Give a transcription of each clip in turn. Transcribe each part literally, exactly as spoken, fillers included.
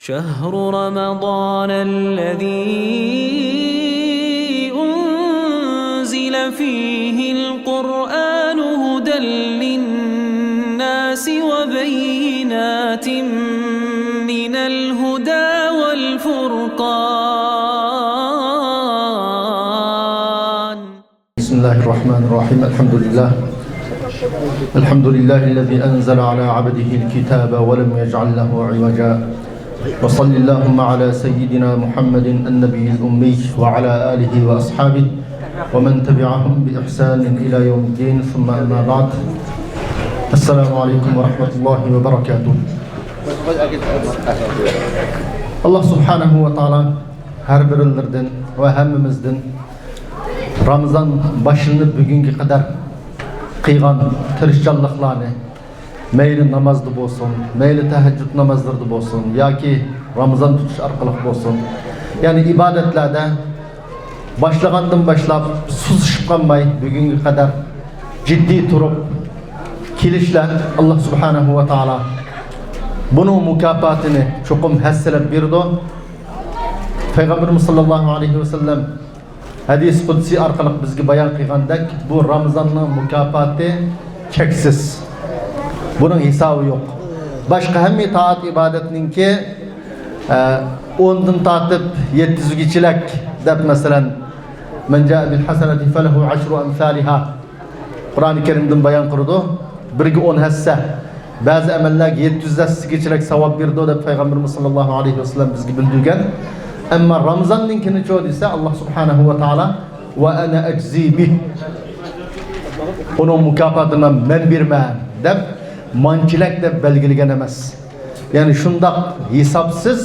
شهر رمضان الذي أنزل فيه القرآن هدى للناس وبينات من الهدى والفرقان. بسم الله الرحمن الرحيم. الحمد لله. الحمد لله الذي أنزل على عبده الكتاب ولم يجعل له عوجا. وصل اللهم على سيدنا محمد النبي الأمي وعلى آله وأصحابه ومن تبعهم بإحسان إلى يوم الدين. ثم أما بعد. السلام عليكم ورحمة الله وبركاته. ئاللا سبحانه وتعالى ھەر بىرىلىرىدىن ۋە ھەممىمىزدىن رامىزان باشلىنىپ بۈگۈنگە قەدەر قىلغان تىرىشچانلىقلارنى، مەيلى نامازدا بولسۇن، مەيلى تەھەججۇد نامازلىرىدا بولسۇن ياكى رامىزان تۇتۇش ئارقىلىق بولسۇن، يەنى ئىبادەتلەردە باشلىغاندىن باشلاپ سۇسۇشۇپ قالماي بۈگۈنگە قەدەر جىددىي تۇرۇپ كېلىشلەر، ئاللا سۇبھانەھۇ ۋە تائالا بۇنىڭ مۇكاپاتىنى چوقۇم ھەسسىلەپ بېرىدۇ. پەيغەمبىرىمىز ساللاللاھۇ ئەلەيھى ۋەسەللەم ھەدىس قۇدسىي ئارقىلىق بىزگە بايان قىلغاندەك، بۇ رامىزاننىڭ مۇكاپاتى چەكسىز. بۇنىڭ ھېسابى يوق. باشقا ھەممە تائەت ئىبادەتنىڭكى، ئە، ئوندىن تارتىپ يەتتە يۈزگىچىلەك دەپ، مەسىلەن، مەن جائە بىل ھەسەنەتى فەلەھۇ ئەشرۇ ئەمسالىھا. قۇرئانى كەرىمدىن بايان قىلىدۇ. بىرگە ئون ھەسسە، بەزى ئەمەللەرگە يەتتە يۈز ھەسسىگىچىلىك ساۋاب بېرىدۇ دەپ پەيغەمبىرىمىز ساللاللاھۇ ئەلەيھى ۋەسەللەم بىزگە بىلدۈرگەن. ئەمما رامىزاننىڭكىنىچۇ دېسە، ئاللا سۇبھانەھۇ ۋە تائالا ۋە ئەنە ئەجزى بىھ، ئۇنىڭ مۇكاپاتىنى مەن بېرىمەن دەپ، مانچىلەك دەپ بەلگىلىگەن ئەمەس. يەنى شۇنداق ھېسابسىز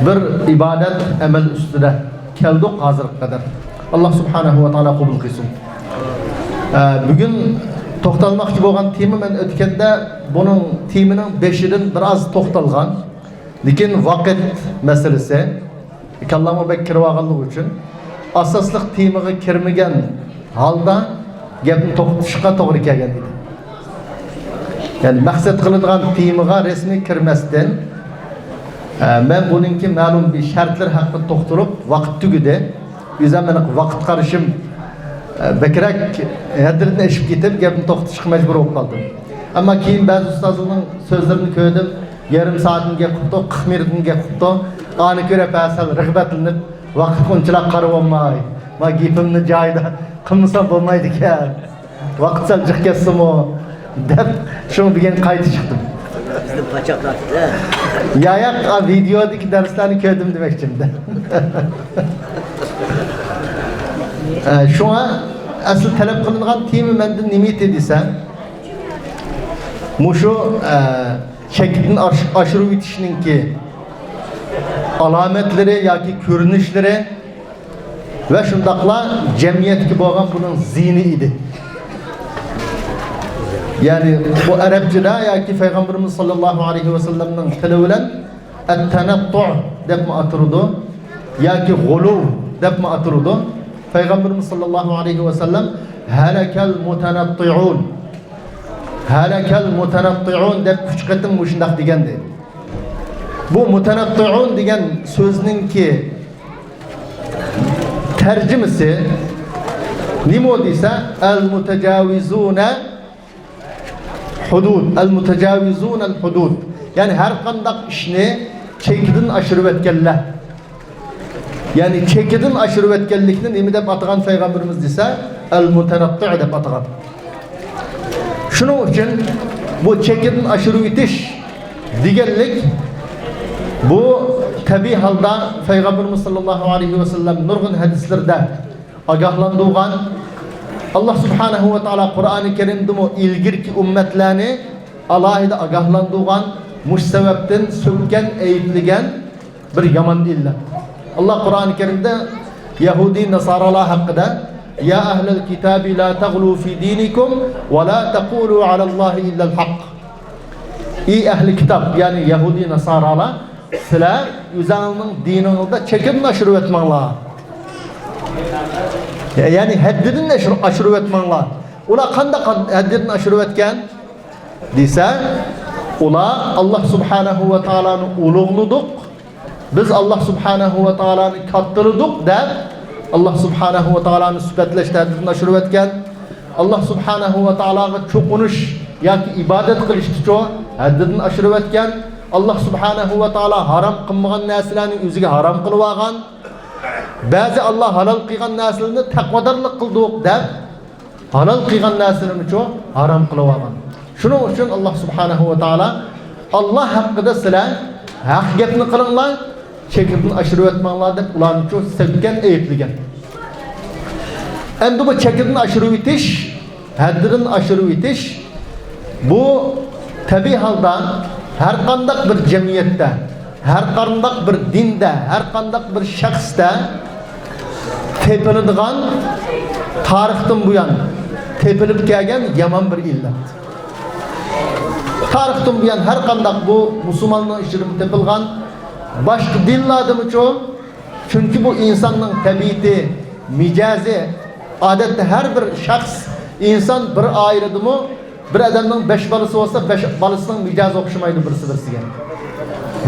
بىر ئىبادەت ئەمەل ئۈستىدە كەلدۇق ھازىرغا قەدەر. ئاللا سۇبھانەھۇ ۋە تائالا قوبۇل قىلسۇن. ئە، بۈگۈن توختالماقچى بولغان تېما، مەن ئۆتكەندە بۇنىڭ تېمىنىڭ بېشىدىن بىر ئاز توختالغان، لېكىن ۋاقىت مەسىلىسى. كاللامغا بەك كىرىۋالغانلىقى ئۈچۈن، ئاساسلىق تېمىغا كىرمىگەن ھالدا گەپنى توختىتىشقا توغرا كەلگەن ئىدى. يەنى مەقسەت قىلىدىغان تېمىغا رەسمىي كىرمەستىن، ئە، مەن بۇنىڭكى مەلۇم بىر شەرتلىرى ھەققىدە توختىلىپ، ۋاقىت تۈگىدى. ئۆزۈم مېنىڭ ۋاقىت قارىشىم، ئە، بەكرەك ھەددىدىن ئېشىپ كېتىپ، گەپنى توختىتىشقا مەجبۇر بولۇپ قالدىم. ئەمما كېيىن بەزى ئۇستازلارنىڭ سۆزلىرىنى كۆردۈم. يېرىم سائەتنى گەپ قىپتۇ، قىرىق مىنۇتنى گەپ قىپتۇ. ئانى كۆرۈپ ھە سەل رىغبەتلىنىپ، ۋاقىتقا ئۇنچىلاپ قارىۋالماي، ما گېپىمنى جايىدا قىلمىسام بولمايدىكەن، ۋاقىت سەل جىق كەتسىمۇ دەپ، شۇڭا بۈگۈن قايتا چىقتىم. بىزنى پاچاقلاپتۇ. يا، ياق، ۋىدېودىكى دەرسلەرنى كۆردۈم دېمەكچىمدە. ئە، شۇڭا ئەسلى تەلەپ قىلىنغان تېما مەندىن نېمە ئىدى دېسەم، مۇشۇ، ئە، چېكىدىن ئاش-، ئاشۇرۇۋېتىشنىڭكى ئالامەتلىرى ياكى كۆرۈنۈشلىرى ۋە شۇنداقلا جەمئىيەتكە بولغان بۇنىڭ زىيىنى ئىدى. يەنى بۇ ئەرەبچىدە ياكى پەيغەمبىرىمىز ساللاللاھۇ ئەلەيھى ۋەسەللەمنىڭ تىلى بىلەن ئەتتەنەتتۇ دەپمۇ ئاتىلىدۇ ياكى غۇلۇۋ دەپمۇ ئاتىلىدۇ. پەيغەمبىرىمىز ساللاللاھۇ ئەلەيھى ۋەسەللەم ھەلەكەل مۇتەنەتتىئۇن، ھەلەكەل مۇتەنەتتىئۇن دەپ ئۈچ قېتىم مۇشۇنداق دېگەنىدى. بۇ مۇتەنەتتىئۇن دېگەن سۆزنىڭكى تەرجىمىسى نېمە دېسە، ئەل مۇتەجاۋىزۇنە ھۇدۇد، ئەل مۇتەجاۋىزۇنەل ھۇدۇد. يەنى ھەر قانداق ئىشنى چېكىدىن ئاشۇرۇۋەتكەنلەر. يەنى چېكىدىن ئاشۇرۇۋەتكەنلىكنى نېمە دەپ ئاتىغان پەيغەمبىرىمىز دېسە، ئەل مۇتەنەتتىئۇ دەپ ئاتىغان. شۇنىڭ ئۈچۈن بۇ چېكىدىن ئاشۇرۇۋېتىش دېگەنلىك، بۇ تەبىئىي ھالدا پەيغەمبىرىمىز ساللاللاھۇ ئەلەيھى ۋەسەللەم نۇرغۇن ھەدىسلىرىدە ئاگاھلاندۇرغان. ئاللا سۇبھانەھۇ ۋە تائالا قۇرئانى كەرىمدىمۇ ئىلگىرىكى ئۈممەتلەرنى ئالاھىدە ئاگاھلاندۇرغان، مۇشۇ سەۋەبتىن سۆككەن، ئەيىبلىگەن بىر يامان ئىللەت. ئاللا قۇرئانى كەرىمدە يەھۇدىي ناسارالار ھەققىدە، يا ئەھلەل كىتابى لا تەغلۇ فى دىنىكۇم ۋە لا تەقۇلۇ ئەلەللاھى ئىللەل ھەق. ئى ئەھلى كىتاب، يەنى يەھۇدىي ناسارالار، سىلەر ئۆزۈڭلارنىڭ دىنىڭلاردا چېكىدىن ئاشۇرۇۋەتمەڭلار. يەنى ھەددىدىن ئاشۇر-، ئاشۇرۇۋەتمەڭلار. ئۇلار قانداق ھەددىدىن ئاشۇرۇۋەتكەن دېسە، ئۇلار ئاللا سۇبھانەھۇ ۋە تائالانى ئۇلۇغلىدۇق، بىز ئاللا سۇبھانەھۇ ۋە تائالانى كاتتىلىدۇق دەپ، ئاللا سۇبھانەھۇ ۋە تائالانى سۈپەتلەشتە ھەددىدىن ئاشۇرۇۋەتكەن. ئاللا سۇبھانەھۇ ۋە تائالاغا چوقۇنۇش ياكى ئىبادەت قىلىشتىچۇ ھەددىدىن ئاشۇرۇۋەتكەن. ئاللا سۇبھانەھۇ ۋە تائالا ھارام قىلمىغان نەرسىلەرنى ئۆزىگە ھارام قىلىۋالغان. بەزى ئاللا ھالال قىلغان نەرسىلەرنى تەقۋادارلىق قىلدۇق دەپ، ھالال قىلغان نەرسىلىرىنىچۇ ھارام قىلىۋالغان. شۇنىڭ ئۈچۈن ئاللا سۇبھانەھۇ ۋە تائالا، ئاللا ھەققىدە سىلەر ھەق گەپنى قىلىڭلار، چېكىدىن ئاشۇرۇۋەتمەڭلار دەپ ئۇلارنىچۇ سۆككەن، ئەيىبلىگەن. ئەمدى بۇ چېكىدىن ئاشۇرۇۋېتىش، ھەددىدىن ئاشۇرۇۋېتىش، بۇ تەبىئىي ھالدا ھەر قانداق بىر جەمئىيەتتە، ھەر قانداق بىر دىندە، ھەر قانداق بىر شەخستە تېپىلىدىغان، تارىختىن بۇيان تېپىلىپ كەلگەن يامان بىر ئىللەت. تارىختىن بۇيان ھەر قانداق بۇ مۇسۇلماننىڭ ئىچىدىمۇ تېپىلغان، باشقا دىنلاردىمۇچۇ؟ چۈنكى بۇ ئىنساننىڭ تەبىئىتى، مىجەزى، ئادەتتە ھەر بىر شەخس، ئىنسان بىر ئائىلىدىمۇ بىر ئادەمنىڭ بەش بالىسى بولسا، بەش بالىسىنىڭ مىجەزى ئوخشىمايدۇ بىرسى بىرسىگە.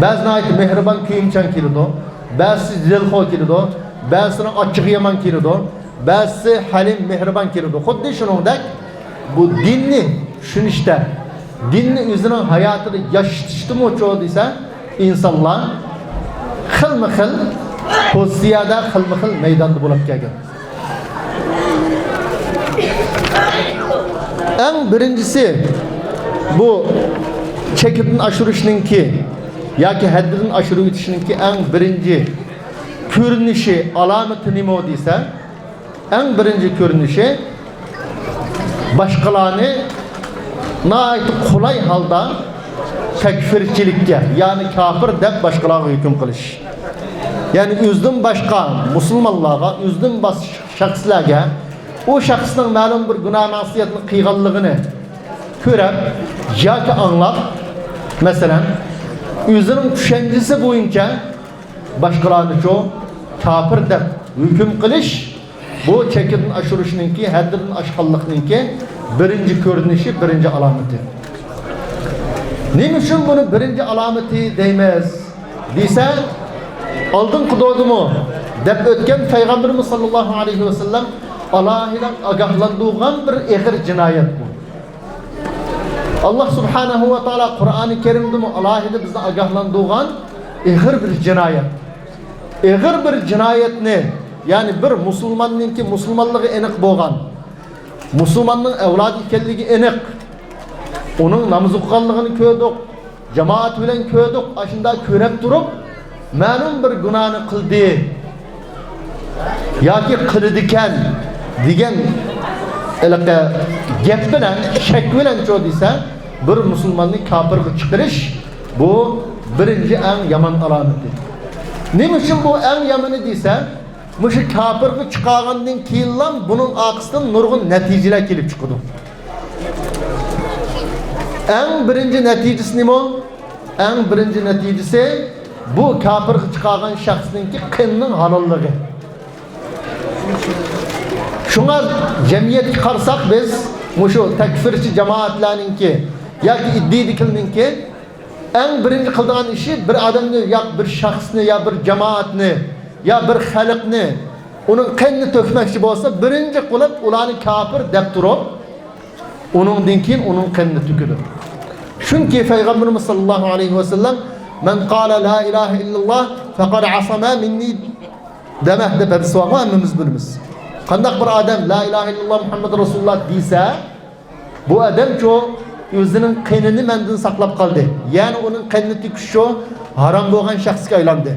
بەزى ناھايىتى مېھرىبان، كۆيۈمچان كېلىدۇ، بەزىسى زېلخو كېلىدۇ، بەزىسىنىڭ ئاچچىقى يامان كېلىدۇ، بەزىسى ھەلىم، مېھرىبان كېلىدۇ. خۇددى شۇنىڭدەك بۇ دىننى چۈشىنىشتە، دىننى ئۆزىنىڭ ھاياتىدا ياشىتىشتىمۇچۇ دېسە، ئىنسانلار خىلمۇ خىل پوزىتسىيەدە، خىلمۇ خىل مەيداندا بولۇپ كەلگەن. ئەڭ بىرىنچىسى، بۇ چېكىدىن ئاشۇرۇشنىڭكى ياكى ھەددىدىن ئاشۇرۇۋېتىشنىڭكى ئەڭ بىرىنچى كۆرۈنۈشى، ئالامىتى نېمە دېسە، ئەڭ بىرىنچى كۆرۈنۈشى، باشقىلارنى ناھايىتى قولاي ھالدا تەكفىرچىلىككە، يەنى كاپىر دەپ باشقىلارغا ھۆكۈم قىلىش. يەنى ئۆزىدىن باشقا مۇسۇلمانلارغا، ئۆزىدىن باشقا شەخسلەرگە ئۇ شەخسنىڭ مەلۇم بىر گۇناھ مەسىيەتنى قىلغانلىقىنى كۆرۈپ ياكى ئاڭلاپ، مەسىلەن، ئۆزىنىڭ چۈشەنچىسى بويىچە باشقىلارنىچۇ كاپىر دەپ ھۆكۈم قىلىش، بۇ چېكىدىن ئاشۇرۇشنىڭكى، ھەددىدىن ئاشقانلىقنىڭكى بىرىنچى كۆرۈنۈشى، بىرىنچى ئالامىتى. نېمە ئۈچۈن بۇنى بىرىنچى ئالامىتى دەيمىز دېسە، ئالدىنقى دودىمۇ دەپ ئۆتكەن پەيغەمبىرىمىز ساللاللاھۇ ئەلەيھى ۋەسەللەم ئالاھىدە ئاگاھلاندۇرغان بىر ئېغىر جىنايەت بۇ. ئاللا سۇبھانەھۇ ۋە تائالا قۇرئانى كەرىمدىمۇ ئالاھىدە بىزنى ئاگاھلاندۇرغان ئېغىر بىر جىنايەت. ئېغىر بىر جىنايەتنى، يەنى بىر مۇسۇلماننىڭكى مۇسۇلمانلىقى ئېنىق بولغان، مۇسۇلماننىڭ ئەۋلادى ئىكەنلىكى ئېنىق، ئۇنىڭ ناماز ئوقۇغانلىقىنى كۆردۇق، جامائەت بىلەن كۆردۇق، ئاشۇنداق كۆرۈپ تۇرۇپ، مەلۇم بىر گۇناھنى قىلدى ياكى قىلىدىكەن دېگەن ھېلىقى گەپ بىلەن، شەك بىلەنچۇ دېسە، بىر مۇسۇلماننى كاپىرغا چىقىرىش، بۇ بىرىنچى ئەڭ يامان ئالامىتى. نېمە ئۈچۈن بۇ ئەڭ يامىنى دېسە، مۇشۇ كاپىرغا چىقارغاندىن كېيىنلا بۇنىڭ ئارقىسىدىن نۇرغۇن نەتىجىلەر كېلىپ چىقىدۇ. ئەڭ بىرىنچى نەتىجىسى نېمە؟ ئەڭ بىرىنچى نەتىجىسى، بۇ كاپىرغا چىقارغان شەخسنىڭكى قېنىنىڭ ھالاللىقى. شۇڭا جەمئىيەتكە قارىساق بىز، مۇشۇ تەكفىرچى جامائەتلەرنىڭكى ياكى ئىددىيىدىكىلەرنىڭكى ئەڭ بىرىنچى قىلىدىغان ئىشى بىر ئادەمنى، يا بىر شەخسنى، يا بىر جامائەتنى، يا بىر خەلقنى، ئۇنىڭ قېنىنى تۆكمەكچى بولسا، بىرىنچى قىلىپ ئۇلارنى كاپىر دەپ تۇرۇپ، ئۇنىڭدىن كېيىن ئۇنىڭ قېنىنى تۆكىدۇ. چۈنكى پەيغەمبىرىمىز ساللاللاھۇ ئەلەيھى ۋەسەللەم، مەن قالە لا ئىلاھە ئىللاللاھ فەقەد ئەسەمە مىننى دېمە دەپ ھەدىسى بارغۇ، ھەممىمىز بىلىمىز. قانداق بىر ئادەم لا ئىلاھە ئىللاللاھ مۇھەممەد رەسۇلۇللاھ دېسە، بۇ ئادەمچۇ ئۆزىنىڭ قېنىنى مەندىن ساقلاپ قالدى. يەنى ئۇنىڭ قېنىنى تۆكۈشچۇ ھارام بولغان شەخسكە ئايلاندى.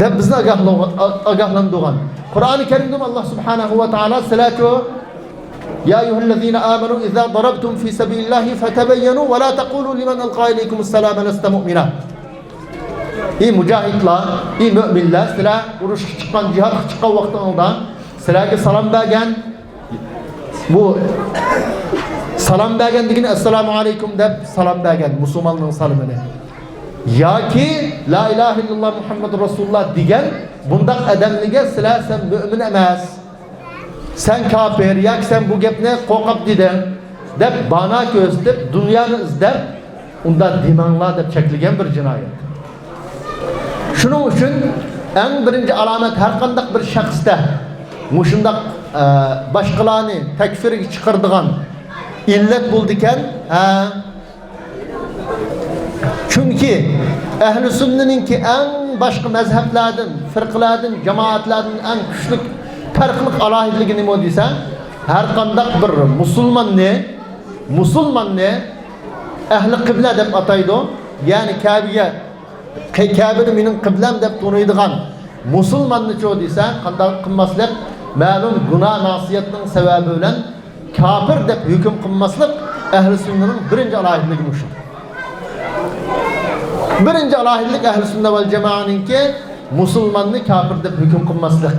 دەپ بىزنى ئاگاھلىغان-، ئاگاھلاندۇرغان. قۇرئانى كەرىمدىمۇ ئاللا سۇبھانەھۇ ۋە تائالا سىلەرچۇ، يا ئەييۇھەللەزىنە ئامەنۇ ئىزا زەرەبتۇم فى سەبىلىللاھى فەتەبەييەنۇ ۋە لا تەقۇلۇ لىمەن ئەلقا ئىلەيكۇمۇسسەلامە لەستە مۇئمىنا. ئى مۇجاھىدلار، ئى مۆمىنلەر، سىلەر ئۇرۇشقا چىققان، جىھادقا چىققان ۋاقتىڭلاردا سىلەرگە سالام بەرگەن، بۇ سالام بەرگەن دېگىنى ئەسسالامۇ ئەلەيكۇم دەپ سالام بەرگەن، مۇسۇلماننىڭ سالىمىنى. ياكى لا ئىلاھە ئىللاللاھ مۇھەممەدۇر رەسۇلۇللاھ دېگەن بۇنداق ئادەملەرگە سىلەر سەن مۆمىن ئەمەس، سەن كاپىر ياكى سەن بۇ گەپنى قورقۇپ دېدىڭ دەپ بانا كۆرسىتىپ، دۇنيانى ئىزدەپ، ئۇنداق دېمەڭلار دەپ چەكلىگەن بىر جىنايەت. شۇنىڭ ئۈچۈن ئەڭ بىرىنچى ئالامەت، ھەر قانداق بىر شەخستە مۇشۇنداق، ئە، باشقىلارنى تەكفىرگە چىقىرىدىغان ئىللەت بولىدىكەن. ھە. چۈنكى ئەھلى سۈننىنىڭكى ئەڭ باشقا مەزھەپلەردىن، فىرقىلەردىن، جامائەتلەردىن ئەڭ كۈچلۈك پەرقلىق ئالاھىدىلىكى نېمە دېسە، ھەر قانداق بىر مۇسۇلماننى، مۇسۇلماننى ئەھلى قىبلە دەپ ئاتايدۇ. يەنى كەبىگە، كەبىنى مېنىڭ قىبلەم دەپ تونۇيدىغان مۇسۇلماننىچۇ دېسە، قانداق قىلماسلىق؟ مەلۇم گۇناھ، مەسىيەتنىڭ سەۋەبى بىلەن كاپىر دەپ ھۆكۈم قىلماسلىق ئەھلى سۈننىنىڭ بىرىنچى ئالاھىدىلىكى مۇشۇ. بىرىنچى ئالاھىدىلىك ئەھلى سۈننە ۋەل جامائەنىڭكى مۇسۇلماننى كاپىر دەپ ھۆكۈم قىلماسلىق.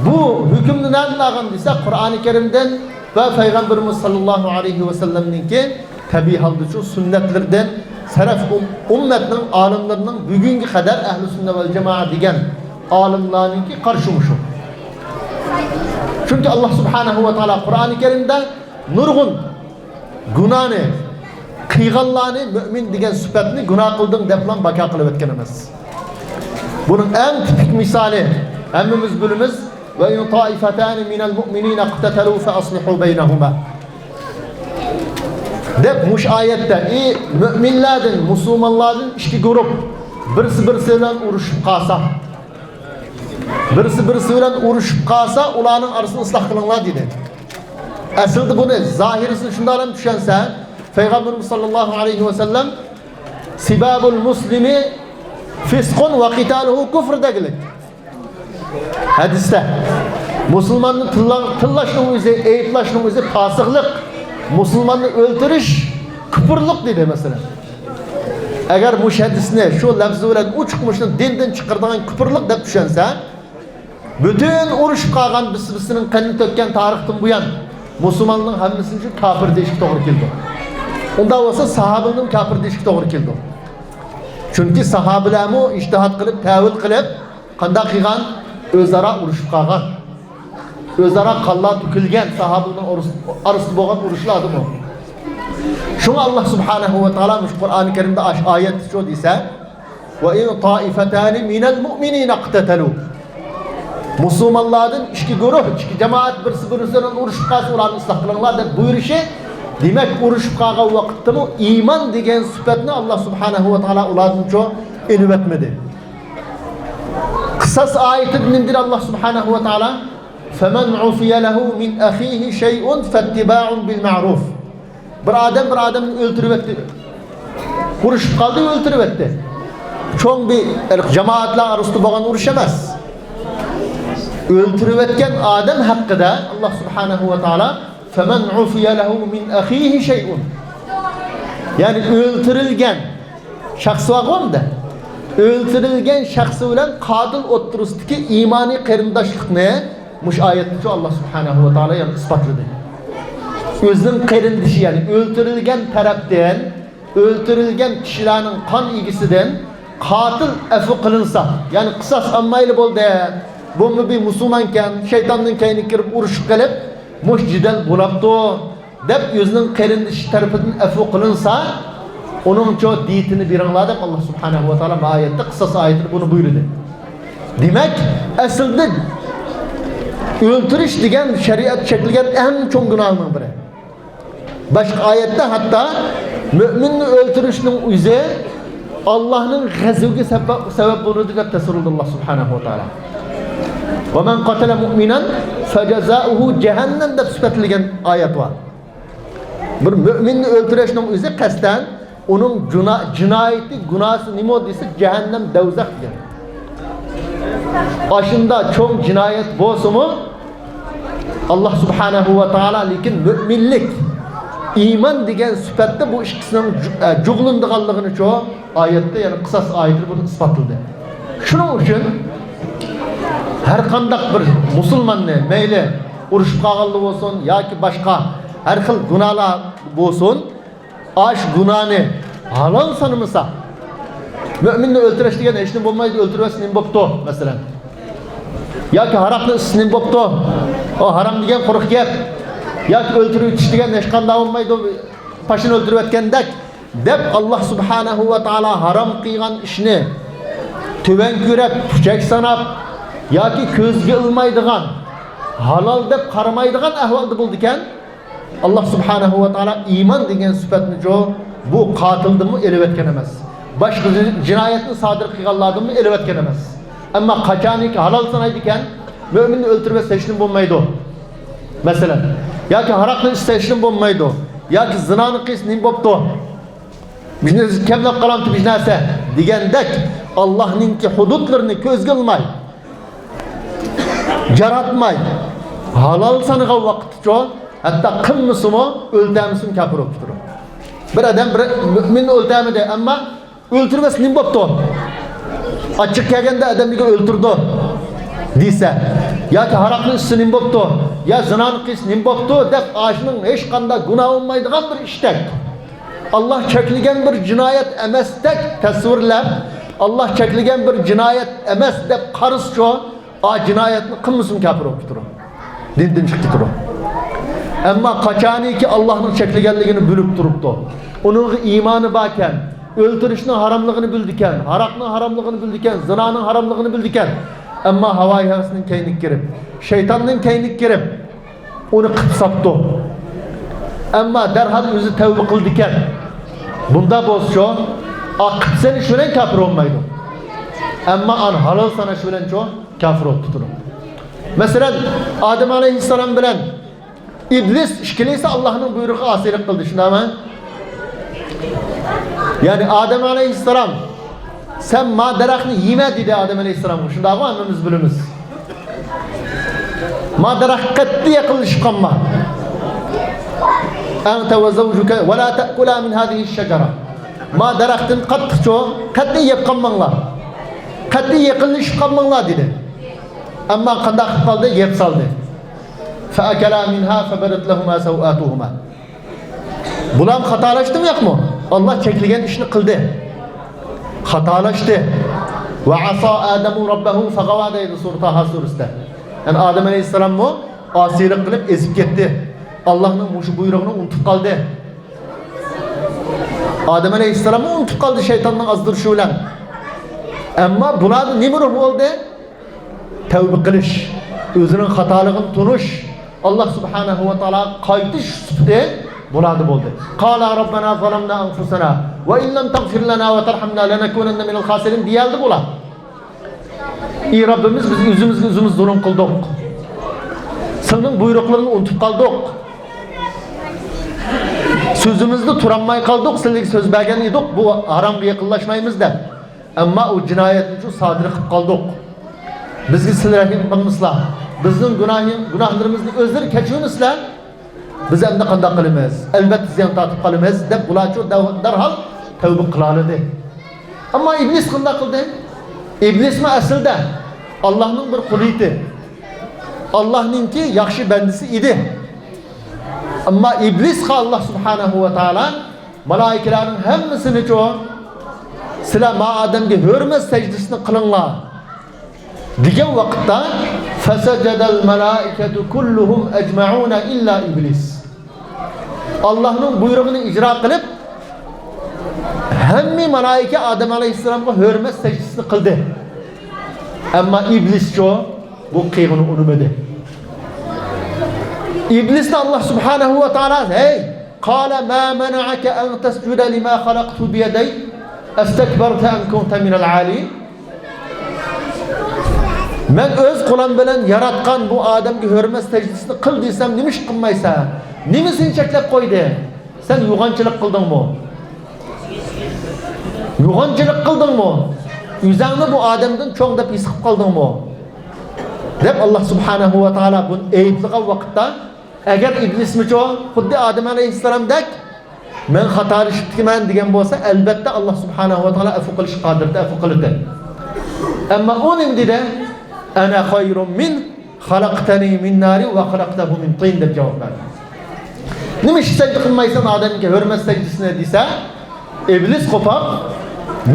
بۇ ھۆكۈمنى نەدىن ئالغان دېسە، قۇرئانى كەرىمدىن ۋە پەيغەمبىرىمىز ساللاللاھۇ ئەلەيھى ۋەسەللەمنىڭكى تەبىئىي ھالدا شۇ سۈننەتلىرىدىن سەلەف ئۇم-، ئۈممەتنىڭ ئالىملىرىنىڭ بۈگۈنگە قەدەر ئەھلى سۈننە ۋەل جامائە دېگەن ئالىملارنىڭكى قارىشى مۇشۇ. چۈنكى ئاللا سۇبھانەھۇ ۋە تائالا قۇرئانى كەرىمدە نۇرغۇن گۇناھنى قىلغانلارنى مۆمىن دېگەن سۈپەتنى گۇناھ قىلدىڭ دەپلا باكا قىلىۋەتكەن ئەمەس. بۇنىڭ ئەڭ تىپىك مىسالى ھەممىمىز بىلىمىز، «وَإِنْ طَائِفَتَانِ مِنَ الْمُؤْمِنِينَ اقْتَتَلُوا فَأَصْلِحُوا بَيْنَهُمَا» دەپ مۇشۇ ئايەتتە، ئى مۆمىنلەردىن، مۇسۇلمانلاردىن ئىككى گۇرۇپ بىرسى بىرسى بىلەن ئۇرۇشۇپ قالسا، بىرسى بىرسى بىلەن ئۇرۇشۇپ قالسا، ئۇلارنىڭ ئارىسىنى ئىسلاھ قىلىڭلار دېدى. ئەسلىدە بۇنى زاھىرىسىنى شۇنداقلا چۈشەنسە، پەيغەمبىرىمىز ساللاللاھۇ ئەلەيھى ۋەسەللەم، «سِبَابُ الْمُسْلِمِ فِسْقٌ وَقِتَالُهُ كُفْرٌ» دېگىلىك ھەدىستە، مۇسۇلماننى تىللا-، تىللاشنىڭ ئۆزى، ئەيىبلەشنىڭ ئۆزى پاسىقلىق، مۇسۇلماننى ئۆلتۈرۈش كۇپۇرلۇق دېدى، مەسىلەن. ئەگەر مۇشۇ ھەدىسنى شۇ لەپزى بىلەن ئوچۇق مۇشۇنى دىندىن چىقىرىدىغان كۇپۇرلۇق دەپ چۈشەنسە، پۈتۈن ئۇرۇشۇپ قالغان، بىرسى-بىرسىنىڭ قېنىنى تۆككەن تارىختىن بۇيان مۇسۇلماننىڭ ھەممىسىنى شۇ كاپىر دېيىشكە توغرا كېلىدۇ. ئۇنداق بولسا ساھابىلىرىنى كاپىر دېيىشكە توغرا كېلىدۇ. چۈنكى ساھابىلەرمۇ ئىجتىھات قىلىپ، تەۋىل قىلىپ، قانداق قىلغان؟ ئۆزئارا ئۇرۇشۇپ قالغان. ئۆزئارا قانلار تۆكۈلگەن ساھابىلەرنىڭ ئارىس-، ئارىسىدا بولغان ئۇرۇشلاردىمۇ. شۇڭا ئاللا سۇبھانەھۇ ۋە تائالا مۇشۇ قۇرئانى كەرىمدە ئاش-، ئايەتتە شۇ دېسە، «وَإِنْ طَائِفَتَانِ مِنَ الْمُؤْمِنِينَ اقْتَتَلُوا» مۇسۇلمانلاردىن ئىككى گۇرۇھ، ئىككى جامائەت بىرسى بىرسى بىلەن ئۇرۇشۇپ قالسا، ئۇلارنى ئىسلاھ قىلىڭلار دەپ بۇيرۇشى، دېمەك، ئۇرۇشۇپ قالغان ۋاقىتتىمۇ ئىمان دېگەن سۈپەتنى ئاللا سۇبھانەھۇ ۋە تائالا ئۇلاردىنچۇ ئېلىۋەتمىدى. قىساس ئايىتىدە نېمە دېدى ئاللا سۇبھانەھۇ ۋە تائالا؟ «فَمَنْ عُفِيَ لَهُ مِنْ أَخِيهِ شَيْءٌ فَاتِّبَاعٌ بِالْمَعْرُوفِ» بىر ئادەم بىر ئادەمنى ئۆلتۈرۈۋەتتى. ئۇرۇشۇپ قالدى، ئۆلتۈرۈۋەتتى. چوڭ بىر ئىرق جامائەتلەر ئارىسىدا بولغان ئۇرۇش ئەمەس. ئۆلتۈرۈۋەتكەن ئادەم ھەققىدە ئاللا سۇبھانەھۇ ۋە تائالا، «فَمَنْ عُفِيَ لَهُ مِنْ أَخِيهِ شَيْءٌ» يەنى ئۆلتۈرۈلگەن شەخس بارغۇ ئەمدى. ئۆلتۈرۈلگەن شەخس بىلەن قاتىل ئوتتۇرىسىدىكى ئىمانىي قېرىنداشلىقنى مۇشۇ ئايەتتىچۇ ئاللا سۇبھانەھۇ ۋە تائالا يەنە ئىسپاتلىدى. ئۆزىنىڭ قېرىندىشى، يەنى ئۆلتۈرۈلگەن تەرەپتىن، ئۆلتۈرۈلگەن كىشىلەرنىڭ قان ئىگىسىدىن قاتىل ئەپۇ قىلىنسا، يەنى قىساس ئالمايلى بولدى، بۇمۇ بىر مۇسۇلمانكەن، شەيتاننىڭ كەينىگە كىرىپ ئۇرۇشۇپ قېلىپ، مۇشۇ جېدەل بولاپتۇ. دەپ ئۆزىنىڭ قېرىندىشى تەرىپىدىن ئەپۇ قىلىنسا، ئۇنىڭچۇ دىيىتىنى بېرىڭلار دەپ ئاللا سۇبھانەھۇ ۋە تائالا بۇ ئايەتتە قىساس ئايىتىدە بۇنى بۇيرۇدى. دېمەك، ئەسلىدە ئۆلتۈرۈش دېگەن شەرىئەت چەكلىگەن ئەڭ چوڭ گۇناھنىڭ بىرى. باشقا ئايەتتە ھەتتا مۆمىننى ئۆلتۈرۈشنىڭ ئۆزى ئاللانىڭ غەزىپىگە سەۋەب، سەۋەب بولىدۇ دەپ تەسۋىرلىدى ئاللا سۇبھانەھۇ ۋە تائالا. «وَمَنْ قَتَلَ مُؤْمِنًا فَجَزَاؤُهُ جَهَنَّمُ» دەپ سۈپەتلىگەن ئايەت بار. بىر مۆمىننى ئۆلتۈرۈشنىڭ ئۆزى قەستەن ئۇنىڭ جۇنا-، جىنايىتى، گۇناھى نېمە دېسە، جەھەننەم، دەۋزەخ دېگەن. ئاشۇنداق چوڭ جىنايەت بولسىمۇ، ئاللا سۇبھانەھۇ ۋە تائالا لېكىن مۆمىنلىك، ئىمان دېگەن سۈپەتتە بۇ ئىككىسىنىڭ جۇ-، ئە، جۇغلىنىدىغانلىقىنى شۇ ئايەتتە، يەنى قىساس ئايىتىدە بۇنى ئىسپاتلىدى. شۇنىڭ ئۈچۈن ھەر قانداق بىر مۇسۇلماننى، مەيلى ئۇرۇشۇپ قالغانلا بولسۇن ياكى باشقا ھەر خىل گۇناھلار بولسۇن، ئاش گۇناھنى ھالال سانىمىسا، مۆمىننى ئۆلتۈرۈش دېگەن ھېچنېمە بولمايدۇ، ئۆلتۈرۈۋەتسە نېمە بوپتۇ، مەسىلەن؟ ياكى ھاراقنى ئىچسە نېمە بوپتۇ؟ ئۇ ھارام دېگەن قۇرۇق گەپ. ياكى ئۆلتۈرۈۋېتىش دېگەن ھېچقانداق بولمايدۇ، پاشىنى ئۆلتۈرۈۋەتكەندەك، دەپ، ئاللاھ سۇبھانەھۇ ۋە تائالا ھارام قىلغان ئىشنى تۆۋەن كۆرۈپ، پۇچەك ساناپ ياكى كۆزگە ئىلمايدىغان، ھالال دەپ قارىمايدىغان ئەھۋالدا بولىدىكەن، ئاللاھ سۇبھانەھۇ ۋە تائالا ئىمان دېگەن سۈپەتنىچۇ بۇ قاتىلدىنمۇ ئېلىۋەتكەن ئەمەس. باشقا جىنايەتنى سادىر قىلغانلاردىنمۇ ئېلىۋەتكەن ئەمەس. ئەمما قاچانكى ھالال سانايدىكەن، مۆمىننى ئۆلتۈرۈۋەتسە ھېچنېمە بولمايدۇ. مەسىلەن، ياكى ھاراقنى ئىچسە ھېچنېمە بولمايدۇ. ياكى زىنانى قىلسا نېمە بوپتۇ؟ بىر نەرسە كەملەپ قالامتى بىر نەرسە دېگەندەك، ئاللاھنىڭكى ھۇدۇدلىرىنى كۆزگە ئىلماي، جاراتماي، ھالال سانىغان ۋاقىتتىچۇ، ھەتتا قىلمىسىمۇ، ئۆلتەرمىسىمۇ كاپىر بولۇپ كېتىدۇ. بىر ئادەم بىر مۆمىننى ئۆلتەرمىدى، ئەمما ئۆلتۈرمەس نېمە بوپتۇ؟ ئاچچىق كەلگەندە ئادەمنى ئۆلتۈردى دېسە، ياكى ھاراقنى ئىچسە نېمە بوپتۇ؟ يا زىنانى قىلسا نېمە بوپتۇ؟ دەپ ئاشۇنىڭ ھېچقانداق گۇناھى بولمايدىغان بىر ئىشتەك، ئاللاھ چەكلىگەن بىر جىنايەت ئەمەستەك تەسۋىرلەپ، ئاللاھ چەكلىگەن بىر جىنايەت ئەمەس دەپ قارىسىچۇ، ئا جىنايەتنى قىلمىسىمۇ كاپىر بولۇپ كېتىدۇ. دىندىن چىقىپ كېتىدۇ. ئەمما قاچانىكى ئاللاھنىڭ چەكلىگەنلىكىنى بىلىپ تۇرۇپتۇ، ئۇنىڭغا ئىمانى باركەن، ئۆلتۈرۈشنىڭ ھاراملىقىنى بىلىدىكەن، ھاراقنىڭ ھاراملىقىنى بىلىدىكەن، زىنانىڭ ھاراملىقىنى بىلىدىكەن، ئەمما ھاۋايى ھەۋەسنىڭ كەينىگە كىرىپ، شەيتاننىڭ كەينىگە كىرىپ، ئۇنى قىلىپ ساپتۇ. ئەمما دەرھال ئۆزى تەۋبە قىلىدىكەن. بۇنداق بولسىچۇ، ئا قىلىپ سېلىش بىلەن كاپىر بولمايدۇ. ئەمما ئانى ھالال ساناش بىلەنچۇ، كاپىر بولۇپ تۇرۇپ. مەسىلەن، ئادەم ئەلەيھىسسالام بىلەن ئىبلىس ئىككىلىسى ئاللاھنىڭ بۇيرۇقىغا ئاسىيلىق قىلدى، شۇنداقمۇ؟ يەنى ئادەم ئەلەيھىسسالام، سەن ما دەرەخنى يېمە دېدى ئادەم ئەلەيھىسسالامغا، شۇنداقمۇ؟ ھەممىمىز بىلىمىز. ما دەرەخكە قەتئىي يېقىنلىشىپ قالما. أنت وزوجك ولا تأكلا من هذه الشجرة. ما دەرەختىن قاتتىقچۇ، قەتئىي يەپ قالماڭلار. قەتئىي يېقىنلىشىپ قالماڭلار دېدى. ئەمما قانداق قىلىپ قالدى؟ يەپ سالدى. فأكلا منها فبدت لهما سوآتهما. بۇلار خاتالاشتىمۇ ياقمۇ؟ ئاللاھ چەكلىگەن ئىشنى قىلدى. خاتالاشتى. وعصى آدم ربه فغوى دەيدۇ سۈرە تاھا سۈرىسىدە. يەنى ئادەم ئەلەيھىسسالاممۇ ئاسىيلىق قىلىپ ئېزىپ كەتتى. ئاللاھنىڭ مۇشۇ بۇيرۇقىنى ئۇنتۇپ قالدى. ئادەم ئەلەيھىسسالاممۇ ئۇنتۇپ قالدى شەيتاننىڭ ئازدۇرۇشى بىلەن. ئەمما بۇلاردا نېمە روھ بولدى؟ تەۋبە قىلىش، ئۆزىنىڭ خاتالىقىنى تونۇش، ئاللاھ سۇبھانەھۇ ۋە تائالاغا قايتىش سۈپىتى بۇلاردا بولدى. قالا ربنا ظلمنا أنفسنا وإن لم تغفر لنا وترحمنا لنكونن من الخاسرين دېيەلدى بۇلار. ئى رەببىمىز، بىز ئۆزىمىزگە ئۆزىمىز زۇلۇم قىلدۇق. سېنىڭ بۇيرۇقلىرىڭنى ئۇنتۇپ قالدۇق. سۆزىمىزدە تۇرالماي قالدۇق، سىلەرگە سۆز بەرگەن ئىدۇق، بۇ ھارامغا يېقىنلاشمايمىز دەپ. ئەمما ئۇ جىنايەتنىچۇ سادىر قىلىپ قالدۇق. بىزگە سىلەر رەھىم قىلمىسىلا، بىزنىڭ گۇناھى-، گۇناھلىرىمىزنى ئۆزلىرى كەچۈرمىسىلە، بىز ئەمدى قانداق قىلىمىز؟ ئەلۋەتتە زىيان تارتىپ قالىمىز، دەپ بۇلارچۇ دەر-، دەرھال تەۋبە قىلالىدى. ئەمما ئىبلىس قانداق قىلدى؟ ئىبلىسمۇ ئەسلىدە ئاللاھنىڭ بىر قۇلى ئىدى. ئاللاھنىڭكى ياخشى بەندىسى ئىدى. ئەمما ئىبلىسقا ئاللاھ سۇبھانەھۇ ۋە تائالا مالائىكىلەرنىڭ ھەممىسىنىچۇ، سىلەر ما ئادەمگە ھۆرمەت سەجدىسىنى قىلىڭلار دېگەن ۋاقىتتا، فسجد الملائكة كلهم أجمعون إلا إبليس. ئاللاھنىڭ بۇيرۇقىنى ئىجرا قىلىپ، ھەممە مالائىكە ئادەم ئەلەيھىسسالامغا ھۆرمەت سەجدىسىنى قىلدى. ئەمما ئىبلىسچۇ، بۇ قىلغىنى ئۇنىمىدى. ئىبلىسنى ئاللاھ سۇبھانەھۇ ۋە تائالا، ھەي، قال ما منعك أن تسجد لما خلقت بيدي أستكبرت أم كنت من العالين؟ مەن ئۆز قولۇم بىلەن ياراتقان بۇ ئادەمگە ھۆرمەت سەجدىسىنى قىل دېسەم، نېمىشقا قىلمايسەن؟ نېمە سېنى چەكلەپ قويدى؟ سەن يوغانچىلىق قىلدىڭمۇ؟ يوغانچىلىق قىلدىڭمۇ؟ ئۆزۈڭنى بۇ ئادەمدىن چوڭ دەپ ھېس قىلىپ قالدىڭمۇ؟ دەپ ئاللاھ سۇبھانەھۇ ۋە تائالا بۇنى ئەيىبلىگەن ۋاقىتتا، ئەگەر ئىبلىسمىچۇ خۇددى ئادەم ئەلەيھىسسالامدەك مەن خاتالىشىپتىكەنمەن دېگەن بولسا، ئەلۋەتتە ئاللاھ سۇبھانەھۇ ۋە تائالا ئەپۇ قىلىشقا قادىر، ئەپۇ قىلىدۇ. ئەمما ئۇ نېمە دېدى؟ أنا خير منه خلقتني من نار وخلقته من طين دەپ جاۋاب بەردى. نېمە ئىش سەجدە قىلمايسەن ئادەمگە ھۆرمەت سەجدىسىنى دېسە، ئىبلىس قوپاپ،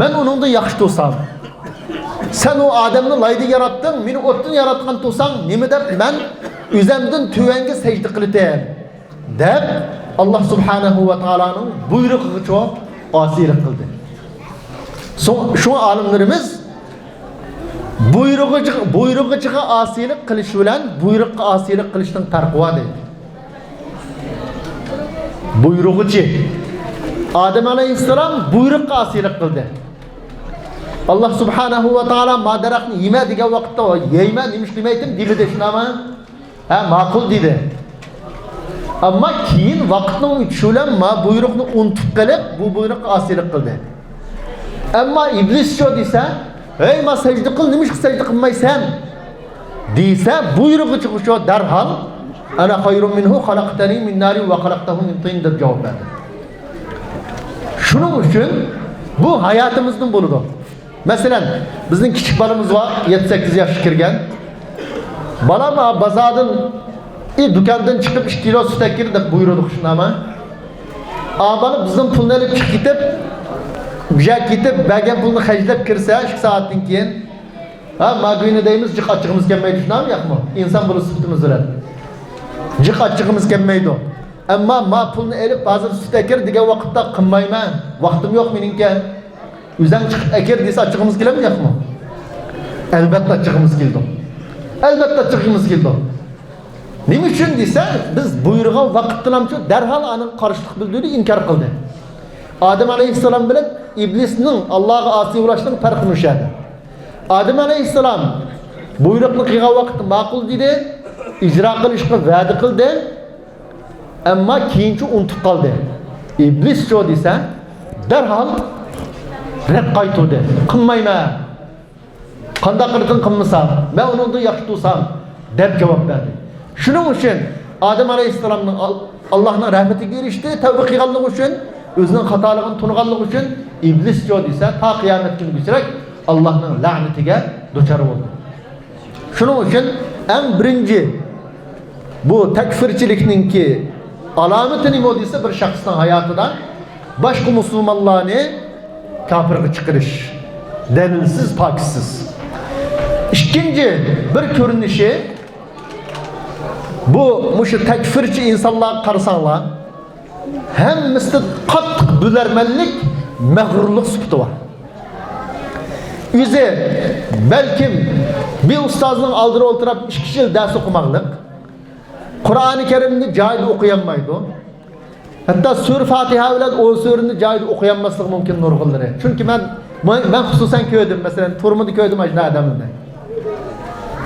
مەن ئۇنىڭدىن ياخشى تۇرسام، سەن ئۇ ئادەمنى لايدا ياراتتىڭ، مېنى ئوتتىن ياراتقان تۇرساڭ، نېمە دەپ مەن ئۆزەمدىن تۆۋەنگە سەجدە قىلىتەم؟ دەپ، ئاللا سۇبھانەھۇ ۋە تائالانىڭ بۇيرۇقىغىچۇ ئاسىيلىق قىلدى. سو-، شۇڭا ئالىملىرىمىز بۇيرۇغۇچى-، بۇيرۇغۇچىغا ئاسىيلىق قىلىش بىلەن بۇيرۇققا ئاسىيلىق قىلىشنىڭ پەرقى بار دەيدۇ. بۇيرۇغۇچى. ئادەم ئەلەيھىسسالام بۇيرۇققا ئاسىيلىق قىلدى. ئاللا سۇبھانەھۇ ۋە تائالا ما دەرەخنى يېمە دېگەن ۋاقىتتا، يەيمەن، نېمىشقا يېمەيتتىم دېمىدى، شۇنداقمۇ؟ ھە، ماقۇل دېدى. ئەمما كېيىن ۋاقىتنىڭ ئۆتۈشى بىلەن ما بۇيرۇقنى ئۇنتۇپ قېلىپ، بۇ بۇيرۇققا ئاسىيلىق قىلدى. ئەمما ئىبلىسچۇ دېسە، ھەي، ما سەجدە قىل، نېمىشقا سەجدە قىلمايسەن؟ دېسە، بۇيرۇغۇچىغىچۇ دەرھال، ئەنە خەيرۇم مىنھۇ خەلەقتەنى مىن نارىن ۋە خەلەقتەھۇ مىن تىن دەپ جاۋاب بەردى. شۇنىڭ ئۈچۈن بۇ ھاياتىمىزدىن بولىدۇ. مەسىلەن، بىزنىڭ كىچىك بالىمىز بار، يەتتە سەككىز ياشقا كىرگەن. بالام، بازاردىن، ئى، دۇكاندىن چىقىپ ئىككى كىلو سۈت ئەكىر دەپ بۇيرۇدۇق، شۇنداقمۇ؟ ئا، بالا بىزدىن پۇلنى ئېلىپ چىقىپ كېتىپ، بۇ يەرگە كېتىپ، بەرگەن پۇلنى خەجلەپ كىرسە، ئىككى سائەتتىن كېيىن، ھە، ماگۈينى دەيمىز، جىق ئاچچىقىمىز كەلمەيدۇ، شۇنداقمۇ ياقمۇ؟ ئىنسان بولۇش سۈپىتىمىز بىلەن. جىق ئاچچىقىمىز كەلمەيدۇ. ئەمما ما پۇلنى ئېلىپ، ھازىر سۈت ئەكىر دېگەن ۋاقىتتا قىلمايمەن، ۋاقتىم يوق مېنىڭكى. ئۆزەڭ چىقىپ ئەكىر دېسە، ئاچچىقىمىز كېلەمدۇ ياقمۇ؟ ئەلۋەتتە ئاچچىقىمىز كېلىدۇ. ئەلۋەتتە ئاچچىقىمىز كېلىدۇ. نېمە ئۈچۈن دېسە، بىز بۇيرۇغان ۋاقىتتىنامچۇ دەرھال ئانىڭغا قارشىلىق بىلدۈردى، ئىنكار قىلدى. ئادەم ئەلەيھىسسالام بىلەن ئىبلىسنىڭ ئاللاغا ئاسىي بولۇشنىڭ پەرقى مۇشۇ يەردە. ئادەم ئەلەيھىسسالام بۇيرۇقنى قىلغان ۋاقىتتا ماقۇل دېدى، ئىجرا قىلىشقا ۋەدە قىلدى. ئەمما كېيىنچە ئۇنتۇپ قالدى. ئىبلىسچۇ دېسە، دەرھال رەت قايتۇردى. قىلمايمەن. قانداق قىلغىن قىلمىسام، مەن ئۇنىڭدىن ياخشى تۇرسام، دەپ جاۋاب بەردى. شۇنىڭ ئۈچۈن ئادەم ئەلەيھىسسالامنىڭ ئال-، ئاللاھنىڭ رەھمىتىگە ئېرىشتى، تەۋبە قىلغانلىقى ئۈچۈن، ئۆزىنىڭ خاتالىقىنى تونۇغانلىقى ئۈچۈن. ئىبلىسچۇ دېسە، تا قىيامەت كۈنىگىچىرەك ئاللاھنىڭ لەنىتىگە دۇچار بولدى. شۇنىڭ ئۈچۈن ئەڭ بىرىنچى بۇ تەكفىرچىلىكنىڭكى ئالامىتى نېمە دېسە، بىر شەخسنىڭ ھاياتىدا باشقا مۇسۇلمانلارنى كاپىرغا چىقىرىش، دەلىلسىز، پاكىتسىز. ئىككىنچى بىر كۆرۈنۈشى، بۇ مۇشۇ تەكفىرچى ئىنسانلارغا قارىساڭلار، ھەممىسىدە قاتتىق بىلەرمەنلىك، مەغرۇرلۇق سۈپىتى بار. ئۆزى بەلكىم بىر ئۇستازنىڭ ئالدىدا ئولتۇرۇپ ئىككى يىل دەرس ئوقۇماقلىق، قۇرئانى كەرىمنى جايىدا ئوقۇيالمايدۇ. ھەتتا سۈرە فاتىھە بىلەن ئون سۈرىنى جايىدا ئوقۇيالماسلىقى مۇمكىن نۇرغۇنلىرى. چۈنكى مەن، مەن، مەن خۇسۇسەن كۆردۈم، مەسىلەن، تۈرمىدە كۆردۈم ئاشۇنداق ئادەملەرنى.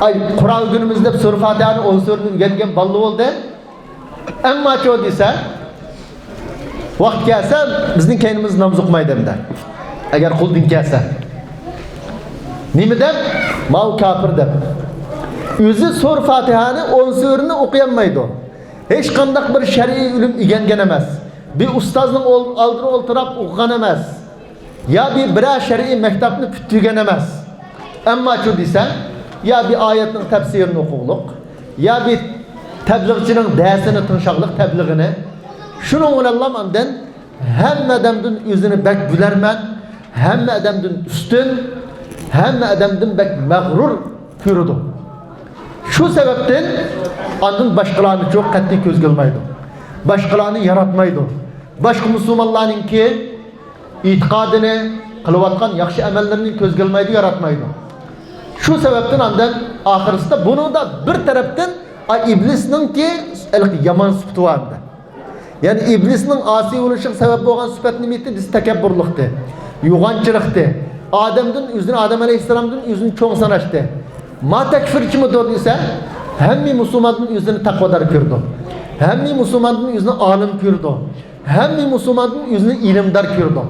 ئاي، قۇرئان ئۆگىنىمىز دەپ سۈرە فاتىھەنى، ئون سۈرىنى ئۆگەنگەن بالىلار بولدى. ئەمما چۇ دېسە، ۋاقىت كەلسە، بىزنىڭ كەينىمىزدە ناماز ئوقۇمايدۇ ئەمدى. ئەگەر قولدىن كەلسە. نېمە دەپ؟ ماۋۇ كاپىر دەپ. ئۆزى سۈرە فاتىھەنى، ئون سۈرىنى ئوقۇيالمايدۇ. ھېچقانداق بىر شەرئىي ئىلىم ئۆگەنگەن ئەمەس. بىر ئۇستازنىڭ ئول-، ئالدىدا ئولتۇراپ ئوقۇغان ئەمەس. يا بىر، بىرەر شەرئىي مەكتەپنى پۈتتۈرگەن ئەمەس. ئەمما چۇ دېسە، يا بىر ئايەتنىڭ تەپسىرىنى ئوقۇغلۇق، يا بىر تەبلىغچىنىڭ دەرسىنى تىڭشاغلىق، تەبلىغىنى. شۇنىڭ بىلەنلا ئاندىن ھەممە ئادەمدىن ئۆزىنى بەك بىلەرمەن، ھەممە ئادەمدىن ئۈستۈن، ھەممە ئادەمدىن بەك مەغرۇر كۆرىدۇ. شۇ سەۋەبتىن ئاندىن باشقىلارنىچۇ قەتئىي كۆزگە ئىلمايدۇ. باشقىلارنى ياراتمايدۇ. باشقا مۇسۇلمانلارنىڭكى ئېتىقادىنى، قىلىۋاتقان ياخشى ئەمەللىرىنى كۆزگە ئىلمايدۇ، ياراتمايدۇ. شۇ سەۋەبتىن ئاندىن ئاخىرسىدا بۇنىڭدا بىر تەرەپتىن، ئا، ئىبلىسنىڭكى ھېلىقى يامان سۈپىتى بار ئەمدى. يەنى ئىبلىسنىڭ ئاسىي بولۇشىغا سەۋەب بولغان سۈپەت نېمە ئىدى دېسە، تەكەببۇرلۇقتى، يوغانچىلىقتى. ئادەمدىن ئۆزىنى، ئادەم ئەلەيھىسسالامدىن ئۆزىنى چوڭ ساناشتى. ما تەكفىرچىمىدۇ دېسە، ھەممە مۇسۇلماندىن ئۆزىنى تەقۋادار كۆرىدۇ. ھەممە مۇسۇلماندىن ئۆزىنى ئالىم كۆرىدۇ. ھەممە مۇسۇلماندىن ئۆزىنى ئىلىمدار كۆرىدۇ.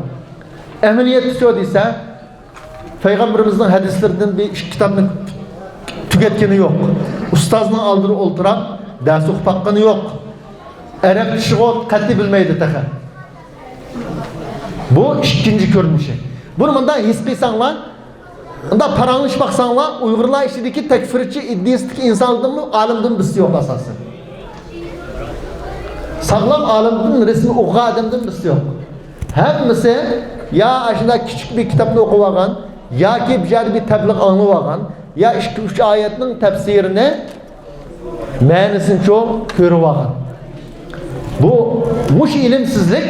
ئەمەلىيەتتە شۇ دېسە، پەيغەمبىرىمىزنىڭ ھەدىسلىرىدىن بىر ئىككى كىتابنى تۈگەتكىنى يوق. ئۇستازنىڭ ئالدىدا ئولتۇراپ دەرس ئوقۇپ باققىنى يوق. ئەرەب چىشىغۇ قەتئىي بىلمەيدۇ تېخى. بۇ ئىككىنچى كۆرۈنۈشى. بۇنى مۇنداق ھېس قىلساڭلار، ئۇنداق پاراڭلىشىپ باقساڭلار، ئۇيغۇرلار ئىچىدىكى تەكفىرچى ئىدىيىسىدىكى ئىنسانلاردىنمۇ ئالىمدىن بىرسى يوق ئاساسەن. ساغلام ئالىمدىن، رەسمىي ئوقۇغان ئادەمدىن بىرسى يوق. ھەممىسى يا ئاشۇنداق كىچىك بىر كىتابنى ئوقۇۋالغان، ياكى بىر يەردە بىر تەبلىغ ئاڭلىۋالغان، يا ئىككى-ئۈچ ئايەتنىڭ تەپسىرىنى، مەنىسىنىچۇ كۆرۈۋالغان. بۇ، مۇشۇ ئىلىمسىزلىك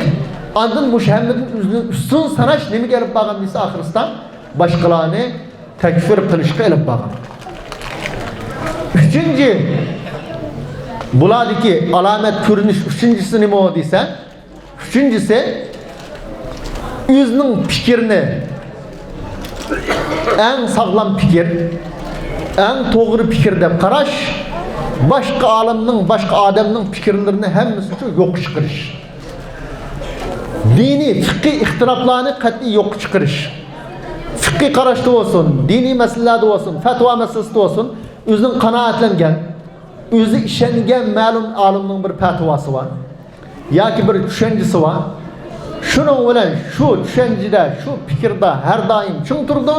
ئاندىن مۇشۇ ھەممىدىن ئۆزىنى ئۈستۈن ساناش نېمىگە ئېلىپ بارغان دېسە، ئاخىرسىدا باشقىلارنى تەكفىر قىلىشقا ئېلىپ بارغان. ئۈچىنچى، بۇلاردىكى ئالامەت كۆرۈنۈش ئۈچىنچىسى نېمە دېسە، ئۈچىنچىسى، ئۆزىنىڭ پىكرىنى ئەڭ ساغلام پىكىر، ئەڭ توغرا پىكىر دەپ قاراش، باشقا ئالىمنىڭ، باشقا ئادەمنىڭ پىكىرلىرىنى ھەممىسىنى يوققا چىقىرىش. دىنىي، فىقھىي ئىختىلاپلارنى قەتئىي يوققا چىقىرىش. فىقھىي قاراشتا بولسۇن، دىنىي مەسىلىلەردە بولسۇن، پەتىۋا مەسىلىسىدە بولسۇن، ئۆزىنىڭ قانائەتلەنگەن، ئۆزى ئىشەنگەن مەلۇم ئالىمنىڭ بىر پەتىۋاسى بار ياكى بىر چۈشەنچىسى بار. شۇنىڭ بىلەن شۇ چۈشەنچىدە، شۇ پىكىردە ھەر دائىم چىڭ تۇرىدۇ.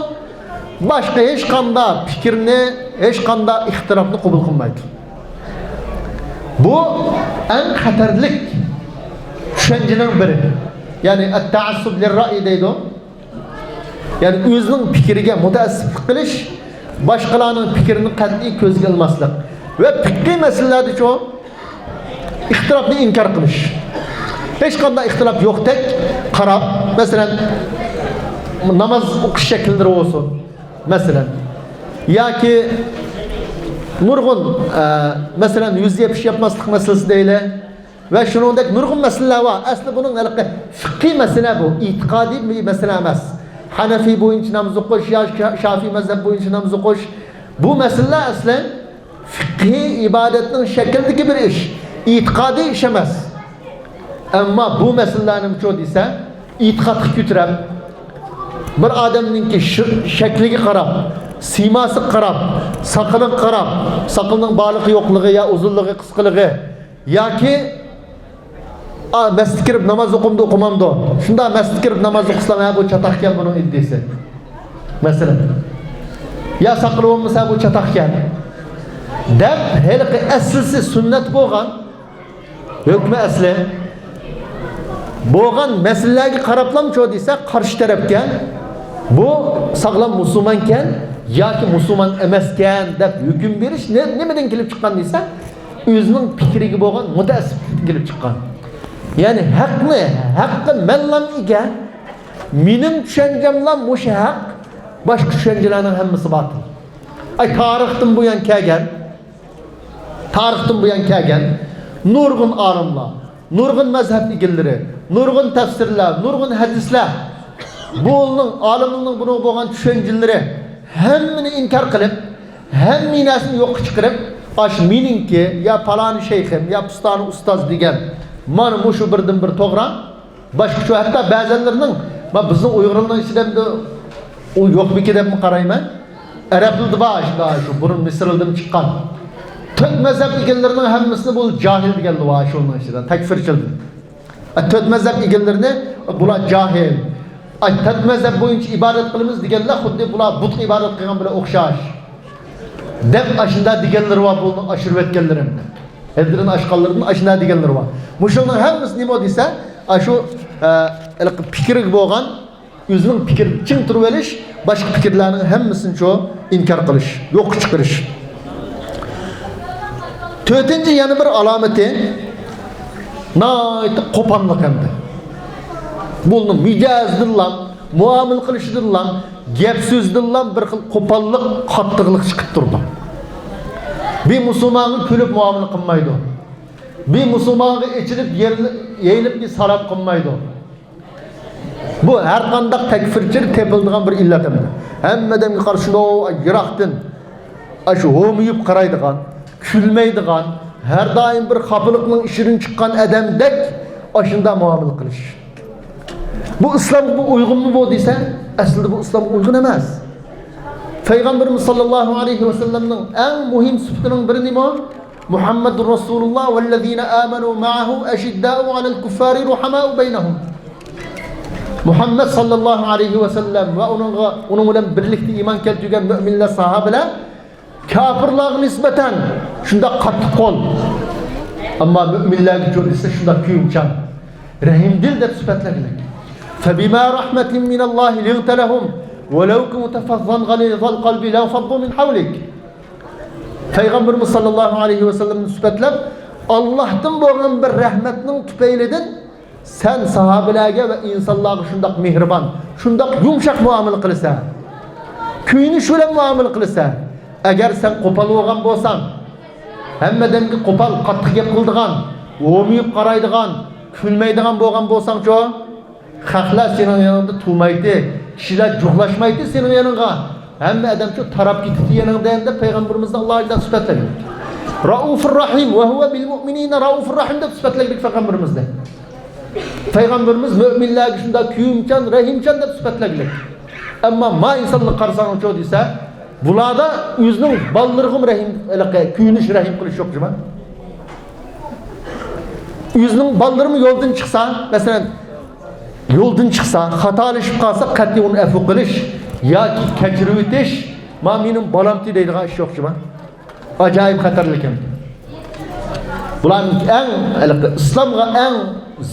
باشقا ھېچقانداق پىكىرنى، ھېچقانداق ئىختىلاپنى قوبۇل قىلمايدۇ. بۇ ئەڭ خەتەرلىك چۈشەنچىنىڭ بىرى. يەنى ئەت-تەئەسسۇب لىررەئي دەيدۇ. يەنى ئۆزىنىڭ پىكرىگە مۇتەئەسسىپلىك قىلىش، باشقىلارنىڭ پىكرىنى قەتئىي كۆزگە ئىلماسلىق ۋە پىقھىي مەسىلىلەردىچۇ ئىختىلاپنى ئىنكار قىلىش. ھېچقانداق ئىختىلاپ يوقتەك قاراپ، مەسىلەن، ناماز ئوقۇش شەكىللىرى بولسۇن، مەسىلەن، ياكى نۇرغۇن، ئە، مەسىلەن، يۈز يېپىش ياپماسلىق مەسىلىسى دەيلى. ۋە شۇنىڭدەك نۇرغۇن مەسىلىلەر بار. ئەسلى بۇنىڭ ھېلىقى فىقھىي مەسىلە بۇ، ئېتىقادىي بىر مەسىلە ئەمەس. ھەنەفىي بويىچە ناماز ئوقۇش يا شا-، شافىي مەزھەپ بويىچە ناماز ئوقۇش، بۇ مەسىلىلەر ئەسلى فىقھىي ئىبادەتنىڭ شەكلىدىكى بىر ئىش، ئېتىقادىي ئىش ئەمەس. ئەمما بۇ مەسىلىلەرنىمۇچۇ دېسە، ئېتىقادقا كۆتۈرەپ، بىر ئادەمنىڭكى شۇ شەكلىگە قاراپ، سىيماسىغا قاراپ، ساقىلىغا قاراپ، ساقىلنىڭ بارلىقى يوقلۇقى يا ئۇزۇنلۇقى قىسقىلىقى، ياكى، ئا، مەسچىتكە كىرىپ ناماز ئوقۇمدۇ، ئوقۇمامدۇ؟ شۇنداق مەسچىتكە كىرىپ ناماز ئوقۇسىلا، ھە، بۇ چاتاقكەن بۇنىڭ ئىددىسى. مەسىلەن. يا ساقىلى بولمىسا، بۇ چاتاقكەن. دەپ، ھېلىقى ئەسلىسى سۈننەت بولغان، ھۆكمى ئەسلى بولغان مەسىلىلەرگە قاراپلامچۇ دېسە، قارشى تەرەپكە، بۇ ساغلام مۇسۇلمانكەن ياكى مۇسۇلمان ئەمەسكەن دەپ ھۆكۈم بېرىش نە-، نېمىدىن كېلىپ چىققان دېسە، ئۆزىنىڭ پىكرىگە بولغان مۇتەئەسسىپلىكتىن كېلىپ چىققان. يەنى ھەقنى، ھەققە مەنلام ئىگە، مېنىڭ چۈشەنچەملا مۇشۇ ھەق، باشقا چۈشەنچىلەرنىڭ ھەممىسى باتىل. ئاي، تارىختىن بۇيان كەلگەن، تارىختىن بۇيان كەلگەن نۇرغۇن ئالىملار، نۇرغۇن مەزھەپ ئىگىلىرى، نۇرغۇن تەپسىرلەر، نۇرغۇن ھەدىسلەر، بۇنىڭ، ئالىمنىڭ بۇنىڭغا بولغان چۈشەنچىلىرى، ھەممىنى ئىنكار قىلىپ، ھەممە نەرسىنى يوققا چىقىرىپ، ئاش مېنىڭكى، يا پالانى شەيخىم، يا پۇستانى ئۇستاز دېگەن، مانا مۇشۇ بىردىن بىر توغرا. باشقىچە، ھەتتا بەزەنلىرىنىڭ، ما، بىزنىڭ ئۇيغۇرلارنىڭ ئىچىدە ئەمدى ئۇ يوقمىكىن دەپمۇ قارايمەن. ئەرەبلىرىدە بار، شۇنداق، شۇ بۇرۇن مىسىرلىدىن چىققان. تۆت مەزھەپ ئىگىلىرىنىڭ ھەممىسىنى بۇ جاھىل دېگەنلەر بار شۇنىڭ ئىچىدە، تەكفىرچىلدىن. ئە، تۆت مەزھەپ ئىگىلىرىنى بۇلار جاھىل. ئاي، تۆت مەزھەپ بويىچە ئىبادەت قىلىمىز دېگەنلەر خۇددى بۇلار بۇتقا ئىبادەت قىلغان بىلەن ئوخشاش. دەپ ئاشۇنداق دېگەنلىرى بار، بۇنى ئاشۇرۇۋەتكەنلىرىمنى. ھەددىدىن ئاشقانلىرىدىن ئاشۇنداق دېگەنلىرى بار. مۇشۇنىڭ ھەممىسى نېمە دېسە، ئاشۇ، ئە، ھېلىقى پىكرىگە بولغان، ئۆزىنىڭ پىكرىدە چىڭ تۇرۇۋېلىش، باشقا پىكىرلەرنىڭ ھەممىسىنىچۇ ئىنكار قىلىش، يوققا چىقىرىش. تۆتىنچى يەنە بىر ئالامىتى، ناھايىتى قوپاللىق ئەمدى. بۇنىڭ مىجەزىدىنلا، مۇئامىلە قىلىشىدىنلا، گەپ سۆزىدىنلا بىر خىل قوپاللىق، قاتتىقلىق چىقىپ تۇرىدۇ. بىر مۇسۇلمانغا كۈلۈپ مۇئامىلە قىلمايدۇ. بىر مۇسۇلمانغا ئېچىلىپ، يېرىلىپ، يېيىلىپ بىر سالام قىلمايدۇ. بۇ ھەر قانداق تەكفىرچىلىك تېپىلىدىغان بىر ئىللەت ئەمدى. ھەممە ئادەمگە قارشى شۇنداق يىراقتىن، ئاشۇ ھومىيىپ قارايدىغان، كۈلمەيدىغان، ھەر دائىم بىر خاپىلىقنىڭ ئىچىدىن چىققان ئادەمدەك ئاشۇنداق مۇئامىلە قىلىش. بۇ ئىسلامغا بۇ ئۇيغۇنمۇ بۇ دېسە، ئەسلىدە بۇ ئىسلامغا ئۇيغۇن ئەمەس. پەيغەمبىرىمىز ساللاللاھۇ ئەلەيھى ۋەسەللەمنىڭ ئەڭ مۇھىم سۈپىتىنىڭ بىرى نېمە؟ مۇھەممەدۇر رەسۇلۇللاھ ۋەللەزىنە ئامەنۇ مەئەھۇ ئەشىددائۇ ئەلەل كۇففارى رۇھەمائۇ بەينەھۇم. مۇھەممەد ساللاللاھۇ ئەلەيھى ۋەسەللەم ۋە ئۇنىڭغا، ئۇنىڭ بىلەن بىرلىكتە ئىمان كەلتۈرگەن مۆمىنلەر، ساھابىلەر كاپىرلارغا نىسبەتەن شۇنداق قاتتىق قول، ئەمما مۆمىنلەرگە كۆرسىتسە شۇنداق كۆيۈمچان، رەھىمدىل دەپ سۈپەتلەنگەن. فەبىما رەھمەتىن مىنەللاھى لىنتە لەھۇم ۋەلەۋ كۇنتە فەززەن غەلىزەل قەلبى لەنفەززۇ مىن ھەۋلىك. پەيغەمبىرىمىز ساللاللاھۇ ئەلەيھى ۋەسەللەمنى سۈپەتلەپ، ئاللاھتىن بولغان بىر رەھمەتنىڭ تۈپەيلىدىن سەن ساھابىلەرگە ۋە ئىنسانلارغا شۇنداق مېھرىبان، شۇنداق يۇمشاق مۇئامىلە قىلىسەن. كۆيۈنۈش بىلەن مۇئامىلە قىلىسەن. ئەگەر سەن قوپال بولغان بولساڭ، ھەممە ئادەمگە قوپال، قاتتىق گەپ قىلىدىغان، ھومىيىپ قارايدىغان، كۈلمەيدىغان بولغان بولساڭچۇ، خەقلەر سېنىڭ يېنىڭدا تۇرمايتتى، كىشىلەر جۇغلاشمايتتى سېنىڭ يېنىڭغا. ھەممە ئادەمچۇ تاراپ كېتىتتى يېنىڭدىن دەپ پەيغەمبىرىمىزنى ئاللاھ ئايدا سۈپەتلىگەن. رەئۇفۇر رەھىم، ۋە ھۇۋە بىل مۇئمىنىنە رەئۇفۇر رەھىم دەپ سۈپەتلىگەن پەيغەمبىرىمىزنى. پەيغەمبىرىمىز مۆمىنلەرگە شۇنداق كۆيۈمچان، رەھىمچان دەپ سۈپەتلىگەن. ئەمما ما ئىنسانلار قارىساڭچۇ دېسە، بۇلاردا ئۆزىنىڭ بالىلىرىغىمۇ رەھىم، ھېلىقى كۆيۈنۈش، رەھىم قىلىش يوق جۇما. ئۆزىنىڭ بالىلىرىمۇ يولدىن چىقسا، مەسىلەن، يولدىن چىقسا، خاتالىشىپ قالسا، قەتئىي ئۇنى ئەپۇ قىلىش ياكى كەچۈرۈۋېتىش، ما مېنىڭ بالامتى دەيدىغان ئىش يوق جۇما. ئاجايىپ خەتەرلىك ئەمدى. بۇلارنىڭ ئەڭ، ھېلىقى ئىسلامغا ئەڭ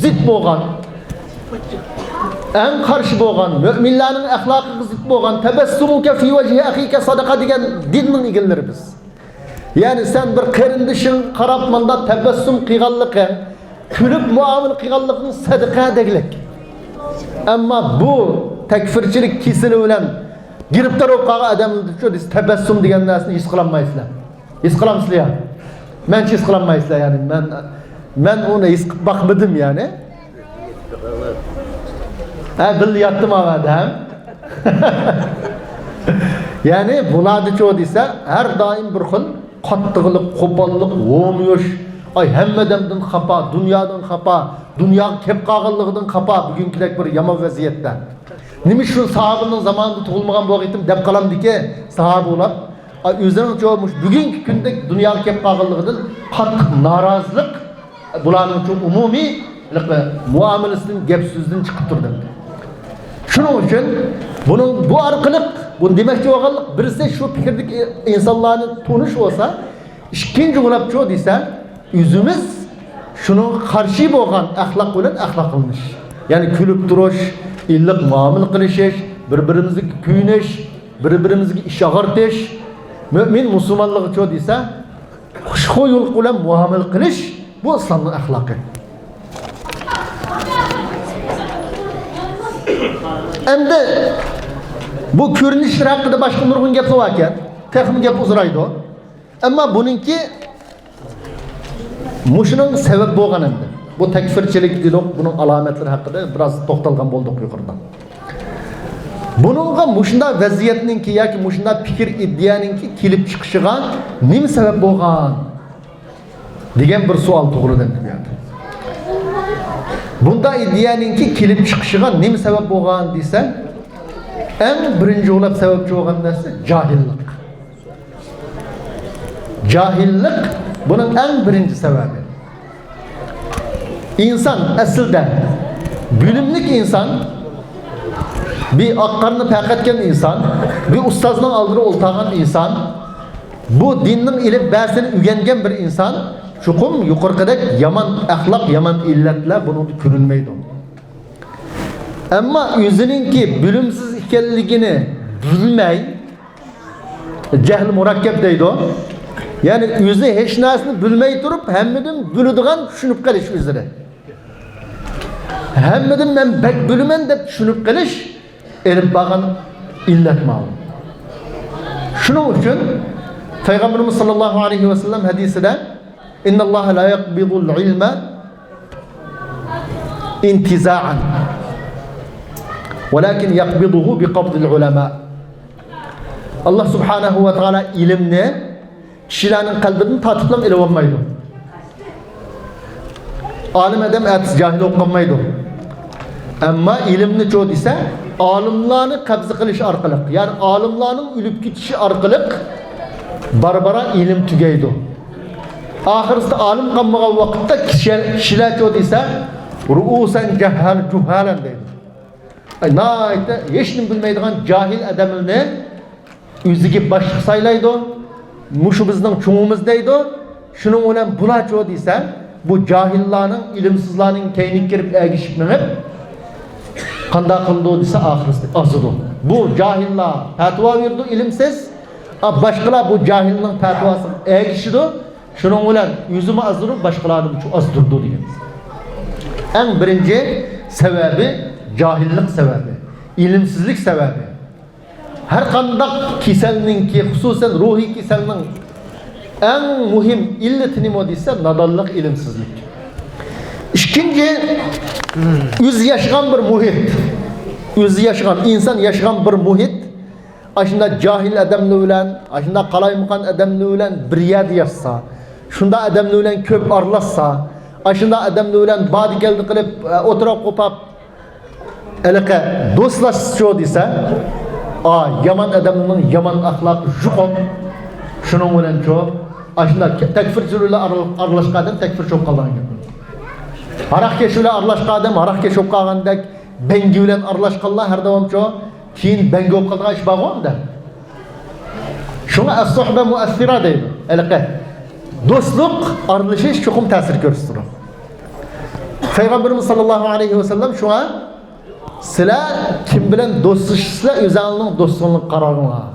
زىت بولغان، ئەڭ قارشى بولغان، مۆمىنلەرنىڭ ئەخلاقىغا زىت بولغان، تەبەسسۇمۇكە فى ۋەجھى ئەخىكە سەدىقە دېگەن دىننىڭ ئىگىلىرى بىز. يەنى سەن بىر قېرىندىشىڭ قاراپ مۇنداق تەبەسسۇم قىلغانلىقىڭ، كۈلۈپ مۇئامىلە قىلغانلىقىڭ سەدىقە دېگۈلۈك. ئەمما بۇ تەكفىرچىلىك كېسىلى بىلەن گىرىپتار بولۇپ قالغان ئادەملەرچۇ دېسە، تەبەسسۇم دېگەن نەرسىنى ھېس قىلالمايسىلەر. ھېس قىلامسىلەر يا؟ مەنچە ھېس قىلالمايسىلەر، يەنى مەن، مەن ئۇنى ھېس قىلىپ باقمىدىم، يەنى. ھە، بىللە ياتتىم ئاۋادا ھەم. يەنى بۇلاردىچۇ دېسە، ھەر دائىم بىر خىل قاتتىقلىق، قوپاللىق، ھومىيىش، ئاي، ھەممە ئادەمدىن خاپا، دۇنيادىن خاپا، دۇنياغا كەپ قالغانلىقىدىن خاپا، بۈگۈنكىدەك بىر يامان ۋەزىيەتتە. نېمە ئۈچۈن ساھابىنىڭ زامانىدا تۇغۇلمىغان بولغىيتتىم دەپ قالامدىكى ساھابە بولار. ئاي، ئۆزىنىڭچۇ مۇشۇ بۈگۈنكى كۈندەك دۇنياغا كەپ قالغانلىقىدىن قاتتىق نارازىلىق، بۇلارنىڭچۇ ئومۇمىي مۇئامىلىسىدىن، گەپ سۆزىدىن چىقىپ تۇرىدۇ. شۇنىڭ ئۈچۈن بۇنىڭ، بۇ ئارقىلىق، بۇ دېمەكچى بولغانلىق، بىرسى شۇ پىكىردىكى ئىنسانلارنى تونۇش بولسا، ئىككىنچى بولۇپچۇ دېسە، ئۆزىمىز شۇنىڭغا قارشى بولغان ئەخلاق بىلەن ئەخلاقلىنىش. يەنى كۈلۈپ تۇرۇش، ئىللىق مۇئامىلە قىلىشىش، بىر-بىرىمىزگە كۆيۈنۈش، بىر-بىرىمىزگە ئىچ ئاغرىتىش. مۆمىن مۇسۇلمانلىقىچۇ دېسە، خۇشخۇيلۇق بىلەن مۇئامىلە قىلىش، بۇ ئىسلامنىڭ ئەخلاقى. ئەمدى بۇ كۆرۈنۈشلەر ھەققىدە باشقا نۇرغۇن گەپلەر باركەن. تېخىمۇ گەپ ئۇزىرايدۇ. ئەمما بۇنىڭكى مۇشۇنىڭ سەۋەب بولغان ئەمدى. بۇ تەكفىرچىلىك دېدۇق، بۇنىڭ ئالامەتلىرى ھەققىدە بىراز توختالغان بولدۇق يۇقىرىدا. بۇنىڭغا مۇشۇنداق ۋەزىيەتنىڭكى ياكى مۇشۇنداق پىكىر ئىدىيەنىڭكى كېلىپ چىقىشىغا نېمە سەۋەب بولغان دېگەن بىر سوئال تۇغۇلىدۇ ئەمدى بۇ يەردە. بۇنداق ئىدىيەنىڭكى كېلىپ چىقىشىغا نېمە سەۋەب بولغان دېسە، ئەڭ بىرىنچى بولۇپ سەۋەبچى بولغان نەرسە جاھىللىق. جاھىللىق بۇنىڭ ئەڭ بىرىنچى سەۋەبى. ئىنسان ئەسلىدە بىلىملىك ئىنسان، بىر ئاق قارنى پەقەتكەن ئىنسان، بىر ئۇستازنىڭ ئالدىدا ئولتۇرغان ئىنسان، بۇ دىننىڭ ئىلىم بەھسىنى ئۆگەنگەن بىر ئىنسان چوقۇم يۇقىرىقىدەك يامان ئەخلاق، يامان ئىللەتلەر بۇنىڭدا كۆرۈنمەيدۇ. ئەمما ئۆزىنىڭكى بىلىمسىز ئىكەنلىكىنى بىلمەي، جەھل مۇرەككەپ دەيدۇ. يەنى ئۆزى ھېچ نەرسىنى بىلمەي تۇرۇپ، ھەممىدىن بىلىدىغان چۈشىنىپ قېلىش ئۆزىنى. ھەممىدىن مەن بەك بىلىمەن دەپ چۈشىنىپ قېلىش ئېلىپ بارغان ئىللەت ماۋۇ. شۇنىڭ ئۈچۈن پەيغەمبىرىمىز ساللاللاھۇ ئەلەيھى ۋەسەللەم ھەدىسىدە، ئىنناللاھە لا يەقبىزۇل ئىلمە ئىنتىزائەن، ۋەلەكىن يەقبىزۇھۇ بىقەبزىل ئۇلەما. ئاللا سۇبھانەھۇ ۋە تائالا ئىلىمنى كىشىلەرنىڭ قەلبىدىن تارتىپلا ئېلىۋالمايدۇ. ئالىم ئادەم ئەتىسى جاھىل بولۇپ قالمايدۇ. ئەمما ئىلىمنىچۇ دېسە، ئالىملارنى قەبزە قىلىش ئارقىلىق، يەنى ئالىملارنىڭ ئۆلۈپ كېتىشى ئارقىلىق بارا-بارا ئىلىم تۈگەيدۇ. ئاخىرسىدا ئالىم قالمىغان ۋاقىتتا كىشى-، كىشىلەرچۇ دېسە، رۇئۇسەن جەھھال جۇھھالەن دەيدۇ. ئاي، ناھايىتى ھېچنېمە بىلمەيدىغان جاھىل ئادەملەرنى ئۆزىگە باشلىق سايلايدۇ. مۇشۇ بىزنىڭ چوڭىمىز دەيدۇ. شۇنىڭ بىلەن بۇلارچۇ دېسە، بۇ جاھىللارنىڭ، ئىلىمسىزلارنىڭ كەينىگە كىرىپ ئەگىشىپ مېڭىپ، قانداق قىلىدۇ دېسە، ئاخىرسىدا ئازىدۇ. بۇ جاھىللار پەتىۋا بېرىدۇ، ئىلىمسىز. ئا، باشقىلار بۇ جاھىلنىڭ پەتىۋاسىغا ئەگىشىدۇ. شۇنىڭ بىلەن ئۆزىمۇ ئازدۇرۇپ، باشقىلارنىمۇ ئازدۇرىدۇ دېگەن. ئەڭ بىرىنچى سەۋەبى جاھىللىق سەۋەبى، ئىلىمسىزلىك سەۋەبى. ھەر قانداق كېسەلنىڭكى، خۇسۇسەن روھىي كېسەلنىڭ ئەڭ مۇھىم ئىللىتى نېمە دېسە، نادانلىق، ئىلىمسىزلىك. ئىككىنچى، ئۆزى ياشىغان بىر مۇھىت، ئۆزى ياشىغان، ئىنسان ياشىغان بىر مۇھىت، ئاشۇنداق جاھىل ئادەملەر بىلەن، ئاشۇنداق قالايمىقان ئادەملەر بىلەن بىر يەردە ياشىسا، شۇنداق ئادەملەر بىلەن كۆپ ئارىلاشسا، ئاشۇنداق ئادەملەر بىلەن باردى-كەلدى قىلىپ، ئە، ئولتۇراپ قوپاپ، ھېلىقى دوستلاشسىچۇ دېسە، ئا، يامان ئادەمنىڭ يامان ئەخلاقى يۇقۇم. شۇنىڭ بىلەنچۇ، ئاشۇنداق تەكفىرچى بىلەن ئارىلاشقان ئادەم تەكفىرچى بولۇپ قالىدىغان گەپ. ھاراقكەش بىلەن ئارىلاشقان ئادەم ھاراقكەش بولۇپ قالغاندەك، بەڭگى بىلەن ئارىلاشقانلار ھەر داۋامچۇ كېيىن بەڭگى بولۇپ قالىدىغان ئىش بارغۇ ئۇندا. شۇڭا ئەس-سۇھبە مۇئەسسىرە دەيدۇ. ھېلىقى دوستلۇق، ئارىلىشىش چوقۇم تەسىر كۆرسىتىدۇ. پەيغەمبىرىمىز ساللاللاھۇ ئەلەيھى ۋەسەللەم شۇڭا، سىلەر كىم بىلەن دوستلىشىسىلەر، ئۆزەڭلارنىڭ دوستۇڭلارغا قاراڭلار.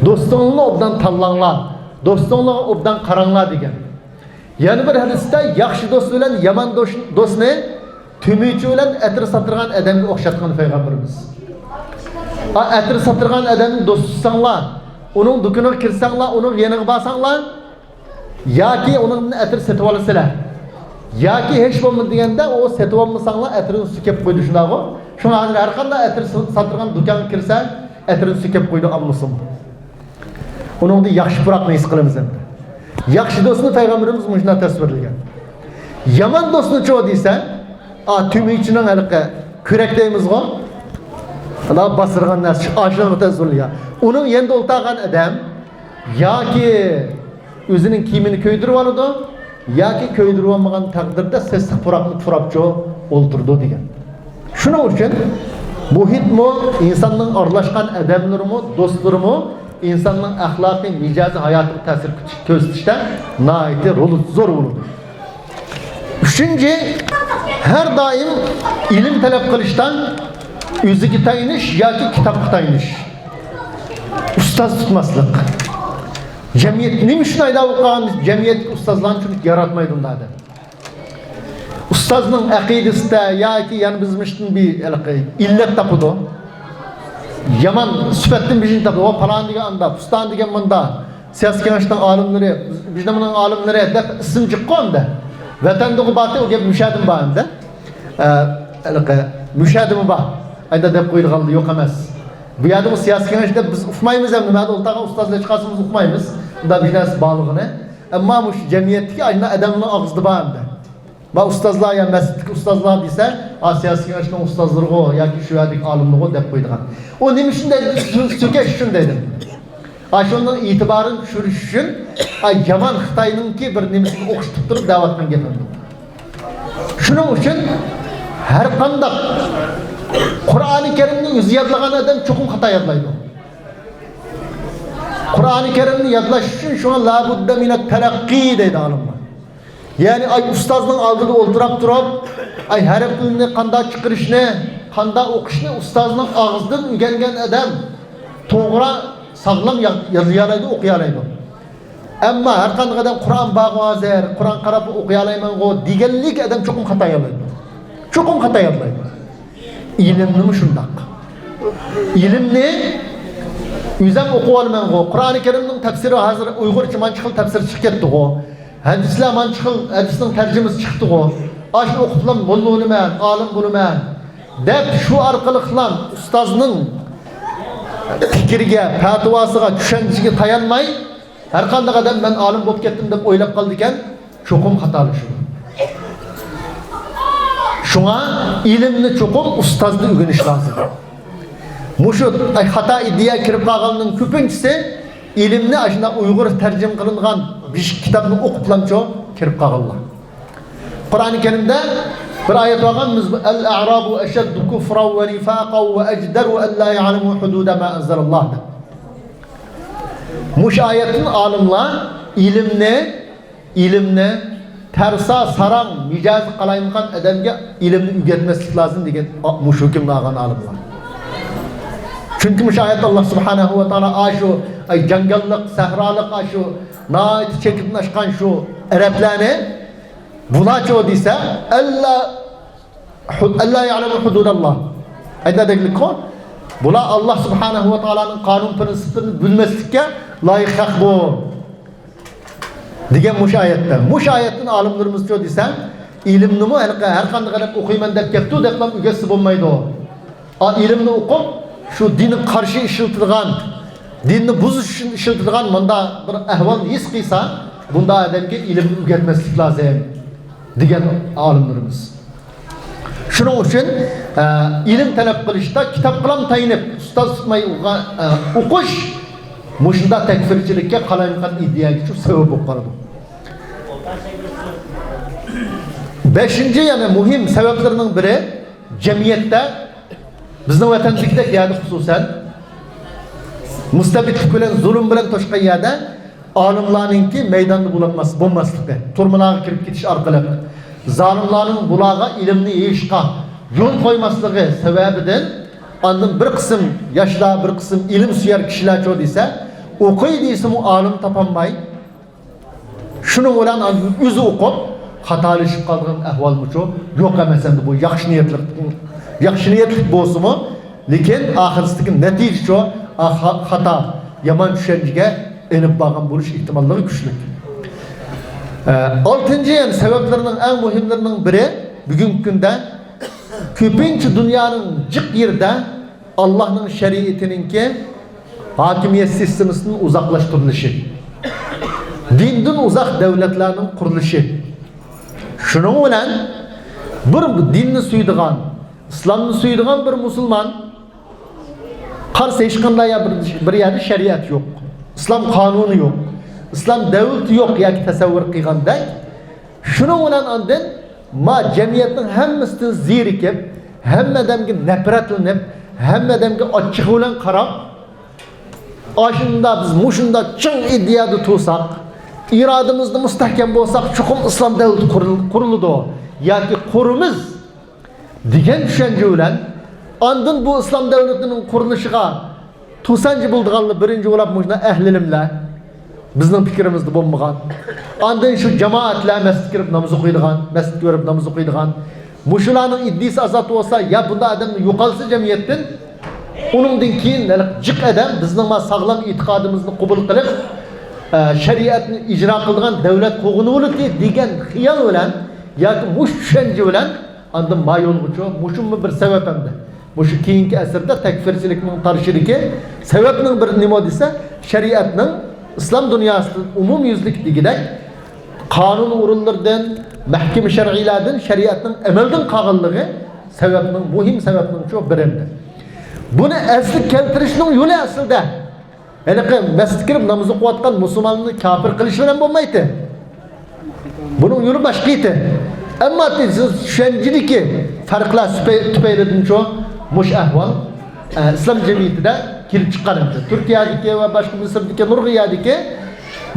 دوستۇڭلارنى ئوبدان تاللاڭلار. دوستۇڭلارغا ئوبدان قاراڭلار دېگەن. يەنە بىر ھەدىستە ياخشى دوست بىلەن يامان دوش-، دوستنى تۆمۈرچى بىلەن ئەتىر ساتىدىغان ئادەمگە ئوخشاتقان پەيغەمبىرىمىز. ئا، ئەتىر ساتىدىغان ئادەمنى دوست تۇتساڭلار، ئۇنىڭ دۇكىنىغا كىرسەڭلار، ئۇنىڭ يېنىغا بارساڭلار، ياكى ئۇنىڭدىن ئەتىر سېتىۋالىسىلەر، ياكى ھېچ بولمىدى دېگەندە ئۇ سېتىۋالمىساڭلار ئەتىرىنى سۈكەپ قويىدۇ، شۇنداقغۇ؟ شۇڭا ھازىر ھەر قانداق ئەتىر س-، ساتىدىغان دۇكانغا كىرسە، ئەتىرىنى سۈكەپ قويىدۇ، ئالمىسىمۇ. ئۇنىڭدا ياخشى پۇراقنى ھېس قىلىمىز ئەمدى. ياخشى دوستنى پەيغەمبىرىمىز مۇشۇنداق تەسۋىرلىگەن. يامان دوستنىچۇ دېسە، ئا، تۈمىچىنىڭ ھېلىقى كۆرەك دەيمىزغۇ؟ ئانا باسىدىغان نەرسە، ئاشۇنىڭغا تەسۋىرلىگەن. ئۇنىڭ يېنىدا ئولتۇرغان ئادەم ياكى ئۆزىنىڭ كىيىمىنى كۆيدۈرۈۋالىدۇ، ياكى كۆيدۈرۈۋالمىغان تەقدىردە سېسىق پۇراقنى پۇراپچۇ ئولتۇرىدۇ دېگەن. شۇنىڭ ئۈچۈن مۇھىتمۇ، ئىنساننىڭ ئارىلاشقان ئادەملىرىمۇ، دوستلىرىمۇ ئىنساننىڭ ئەخلاقىي مىجەزى، ھاياتىغا تەسىر كۆرسىتىشتە ناھايىتى رولى زور بولىدۇ. ئۈچىنچى، ھەر دائىم ئىلىم تەلەپ قىلىشتا ئۆزىگە تايىنىش ياكى كىتابقا تايىنىش. ئۇستاز تۇتماسلىق. جەمئىيەت نېمە ئۈچۈن ھەيدەپ قالغان؟ جەمئىيەتتىكى ئۇستازلارنى چۈنكى ياراتمايدۇ ئۇنداق ئادەم. ئۇستازنىڭ ئەقىدىسىدە ياكى يەنە بىزمىشتىن بىر ھېلىقى ئىللەت تاپىدۇ. يامان سۈپەتتىن بىرىنى تاپىدۇ. ۋە پالان دېگەن ئاندا، پۇستان دېگەن مۇندا، سىياسىي كېڭەشنىڭ ئالىملىرى، بىزنىڭ ئالىملىرى دەپ ئىسىم چىققان ئەمدى. ۋەتەندىغۇ باتى ئۇ گەپ مۇشەدىن بار ئەمدى. ئە، ھېلىقى مۇشەدىمۇ بار. ئايدا دەپ قويىدىغانلىرى يوق ئەمەس. بۇ يەردە ئۇ سىياسىي كېڭەش دەپ بىز ئۇقمايمىز ئەمدى. مەدە ئولتۇرغان ئۇستازلار چىقارسىمىز ئۇقمايمىز. ئۇندا بىر نەرسە بارلىقىنى. ئەمما مۇشۇ جەمئىيەتتىكى ئاينا ئادەمنىڭ ئاغزىدا بار ئەمدى. ما ئۇستازلار يا مەسچىتتىكى ئۇستازلار دېسە، ئا، سىياسىي كېڭەشنىڭ ئۇستازلىرىغۇ ياكى شۇ يەردىكى ئالىملىرىغۇ دەپ قويىدىغان. ئۇ نېمە ئۈچۈن دەيدۇ؟ سۆ-، سۆكەش ئۈچۈن دەيدۇ. ئا، شۇنىڭ ئېتىبارىنى چۈشۈرۈش ئۈچۈن، ئا، يامان خىتاينىڭكى بىر نېمىسىگە ئوخشىتىپ تۇرۇپ دەۋاتقان گېپىم. شۇنىڭ ئۈچۈن ھەر قانداق قۇرئانى كەرىمنى ئۆزى يادلىغان ئادەم چوقۇم خاتا يادلايدۇ. قۇرئانى كەرىمنى يادلاش ئۈچۈن شۇڭا لابۇددە مىنەت تەلەققى دەيدۇ ئالىملار. يەنى، ئاي، ئۇستازنىڭ ئالدىدا ئولتۇراپ تۇرۇپ، ئاي، ھەرپلىرىنى قانداق چىقىرىشنى، قانداق ئوقۇشنى ئۇستازنىڭ ئاغزىدىن ئۆگەنگەن ئادەم توغرا، ساغلام يا-، يازىيالايدۇ، ئوقۇيالايدۇ. ئەمما ھەر قانداق ئادەم قۇرئان بارغۇ ھازىر، قۇرئان قاراپ ئوقۇيالايمەنغۇ دېگەنلىك ئادەم چوقۇم خاتا يادلايدۇ. چوقۇم خاتا يادلايدۇ. ئىلىمنىمۇ شۇنداق. ئىلىمنى ئۆزۈم ئوقۇۋالىمەنغۇ. قۇرئانى كەرىمنىڭ تەپسىرى ھازىر ئۇيغۇرچە مانچە خىل تەپسىر چىقىپ كەتتىغۇ. ھەدىسلەر مانچە خىل، ھەدىسنىڭ تەرجىمىسى چىقتىغۇ. ئاشۇنى ئوقۇپلا موللا بولىمەن، ئالىم بولىمەن دەپ شۇ ئارقىلىقلا ئۇستازنىڭ پىكرىگە، پەتىۋاسىغا، چۈشەنچىسىگە تايانماي، ھەر قانداق ئادەم مەن ئالىم بولۇپ كەتتىم دەپ ئويلاپ قالىدىكەن، چوقۇم خاتالىشىدۇ. شۇڭا ئىلىمنى چوقۇم ئۇستازدىن ئۆگىنىش لازىم. مۇشۇ خاتا ئىدىيە كىرىپ قالغاننىڭ كۆپىنچىسى ئىلىمنى ئاشۇنداق ئۇيغۇر تەرجىمە قىلىنغان بىر كىتابنى ئوقۇپلامچۇ كىرىپ قالغانلار. قۇرئانى كەرىمدە بىر ئايەت بارغان، بىز «الأعراب أشد كفرا ونفاقا وأجدر ألا يعلموا حدود ما أنزل الله» دەپ. مۇشۇ ئايەتتىن ئالىملار ئىلىمنى، ئىلىمنى تەرسا، ساراڭ، مىجەزى قالايمىقان ئادەمگە ئىلىمنى ئۆگەتمەسلىك لازىم دېگەن مۇشۇ ھۆكۈمنى ئالغان ئالىملار. چۈنكى مۇشۇ ئايەتتە ئاللا سۇبھانەھۇ ۋە تائالا ئاشۇ ئاي، جاڭگاللىق، سەھرالىق، ئاشۇ ناھايىتى چېكىدىن ئاشقان شۇ ئەرەبلەرنى بۇلارچۇ دېسە، ئەللا، ئەللا يەلەمۇ ھۇدۇداللا. ئەيتەدەكلىككۇ، بۇلار ئاللا سۇبھانەھۇ ۋە تائالانىڭ قانۇن پىرىنسىپلىرىنى بىلمەسلىككە لايىق خەق بۇ. دېگەن مۇشۇ ئايەتتە. مۇشۇ ئايەتتىن ئالىملىرىمىزچۇ دېسەڭ، ئىلىمنىمۇ ھېلىقى ھەر قانداق ئادەم ئوقۇيمەن دەپ كەپتۇ دەپلا ئۆگەتسە بولمايدۇ. ئا، ئىلىمنى ئوقۇپ، شۇ دىنغا قارشى ئىشلىتىدىغان، دىننى بۇزۇش ئۈچۈن ئىشلىتىدىغان مۇنداق بىر ئەھۋالنى ھېس قىلسا، بۇنداق ئادەمگە ئىلىمنى ئۆگەتمەسلىك لازىم، دېگەن ئالىملىرىمىز. شۇنىڭ ئۈچۈن، ئە، ئىلىم تەلەپ قىلىشتا كىتابقىلا تايىنىپ، ئۇستاز تۇتماي ئوقۇغان، ئە، ئوقۇش مۇشۇنداق تەكفىرچىلىككە، قالايمىقان ئىدىيەگە شۇ سەۋەب بولۇپ قالىدۇ. بەشىنچى، يەنە مۇھىم سەۋەبلىرىنىڭ بىرى، جەمئىيەتتە، بىزنىڭ ۋەتەندىكىدەك يەردە خۇسۇسەن، مۇستەبىتلىك بىلەن، زۇلۇم بىلەن توشقان يەردە ئالىملارنىڭكى مەيداندا بولالماس-، بولماسلىقى، تۈرمىلەرگە كىرىپ كېتىش ئارقىلىق، زالىملارنىڭ بۇلارغا ئىلىمنى يېيىشقا يول قويماسلىقى سەۋەبىدىن، ئاندىن بىر قىسىم ياشلار، بىر قىسىم ئىلىم سۆيەر كىشىلەرچۇ دېسە، ئوقۇي دېسىمۇ ئالىم تاپالماي، شۇنىڭ بىلەن ئاندىن ئۆزى ئوقۇپ، خاتالىشىپ قالىدىغان ئەھۋالمۇچۇ يوق ئەمەس ئەمدى. بۇ ياخشى نىيەتلىك، ياخشى نىيەتلىك بولسىمۇ، لېكىن ئاخىرسىدىكى نەتىجىچۇ، ئا، خا-، خاتا، يامان چۈشەنچىگە ئېلىپ بارغان بولۇش ئېھتىماللىقى كۈچلۈك. ئە، ئالتىنچى، يەنى سەۋەبلىرىنىڭ ئەڭ مۇھىملىرىنىڭ بىرى، بۈگۈنكى كۈندە كۆپىنچە دۇنيانىڭ جىق يېرىدە ئاللاھنىڭ شەرىئىتىنىڭكى ھاكىمىيەت سىستېمىسىدىن ئۇزاقلاشتۇرۇلۇشى، دىندىن ئۇزاق دەۋلەتلەرنىڭ قۇرۇلۇشى. شۇنىڭ بىلەن بىر دىننى سۆيىدىغان، ئىسلامنى سۆيىدىغان بىر مۇسۇلمان قارىسا، ھېچقانداق يا بىر، بىر يەردە شەرىئەت يوق، ئىسلام قانۇنى يوق، ئىسلام دەۋلىتى يوق ياكى تەسەۋۋۇر قىلغاندەك. شۇنىڭ بىلەن ئاندىن ما جەمئىيەتنىڭ ھەممىسىدىن زېرىكىپ، ھەممە ئادەمگە نەپرەتلىنىپ، ھەممە ئادەمگە ئاچچىقى بىلەن قاراپ، ئاشۇنداق بىز مۇشۇنداق چىڭ ئىدىيەدە تۇرساق، ئىرادىمىزدە مۇستەھكەم بولساق، چوقۇم ئىسلام دەۋلىتى قۇرۇل-، قۇرۇلىدۇ ياكى قۇرىمىز دېگەن چۈشەنچە بىلەن، ئاندىن بۇ ئىسلام دەۋلىتىنىڭ قۇرۇلۇشىغا توسانچى بولىدىغانلار بىرىنچى بولۇپ مۇشۇنداق ئەھلى ئىلىملەر، بىزنىڭ پىكرىمىزدە بولمىغان. ئاندىن شۇ جامائەتلەر، مەسچىتكە كىرىپ ناماز ئوقۇيدىغان، مەسچىتكە بېرىپ ناماز ئوقۇيدىغان. مۇشۇلارنىڭ ئىدىيىسى ئازاد بولسا، يا بۇنداق ئادەمنى يوقالسا جەمئىيەتتىن، ئۇنىڭدىن كېيىن ھېلىقى جىق ئادەم بىزنىڭ ما ساغلام ئېتىقادىمىزنى قوبۇل قىلىپ، ئە، شەرىئەتنى ئىجرا قىلىدىغان دەۋلەت قۇرغىنىۋالىدۇ دېگەن خىيال بىلەن ياكى مۇشۇ چۈشەنچە بىلەن ئاندىن ما يولغىچۇ، مۇشۇمۇ بىر سەۋەب ئەمدى. مۇشۇ كېيىنكى ئەسىردە تەكفىرچىلىكنىڭ تارىشىدىكى سەۋەبنىڭ بىرى نېمە دېسە، شەرىئەتنىڭ ئىسلام دۇنياسىدا ئومۇميۈزلۈك دېگۈدەك قانۇن ئورۇنلىرىدىن، مەھكىمە شەرئىيلەردىن شەرىئەتنىڭ ئەمەلدىن قالغانلىقى سەۋەبنىڭ، مۇھىم سەۋەبنىڭ شۇ بىرى. بۇنى ئەسلىگە كەلتۈرۈشنىڭ يولى ئەسلىدە ھېلىقى مەسچىتكە كىرىپ ناماز ئوقۇۋاتقان مۇسۇلماننى كاپىر قىلىش بىلەن بولمايتتى. بۇنىڭ يولى باشقا ئىدى. ئەمما سىز چۈشەنچىدىكى پەرقلەر سۈپەي-، تۈپەيلىدىنچۇ مۇشۇ ئەھۋال، ئە، ئىسلام جەمئىيىتىدە كېلىپ چىققان ئىدى. تۈركىيەدىكى ۋە باشقا مىسىردىكى نۇرغۇن يەردىكى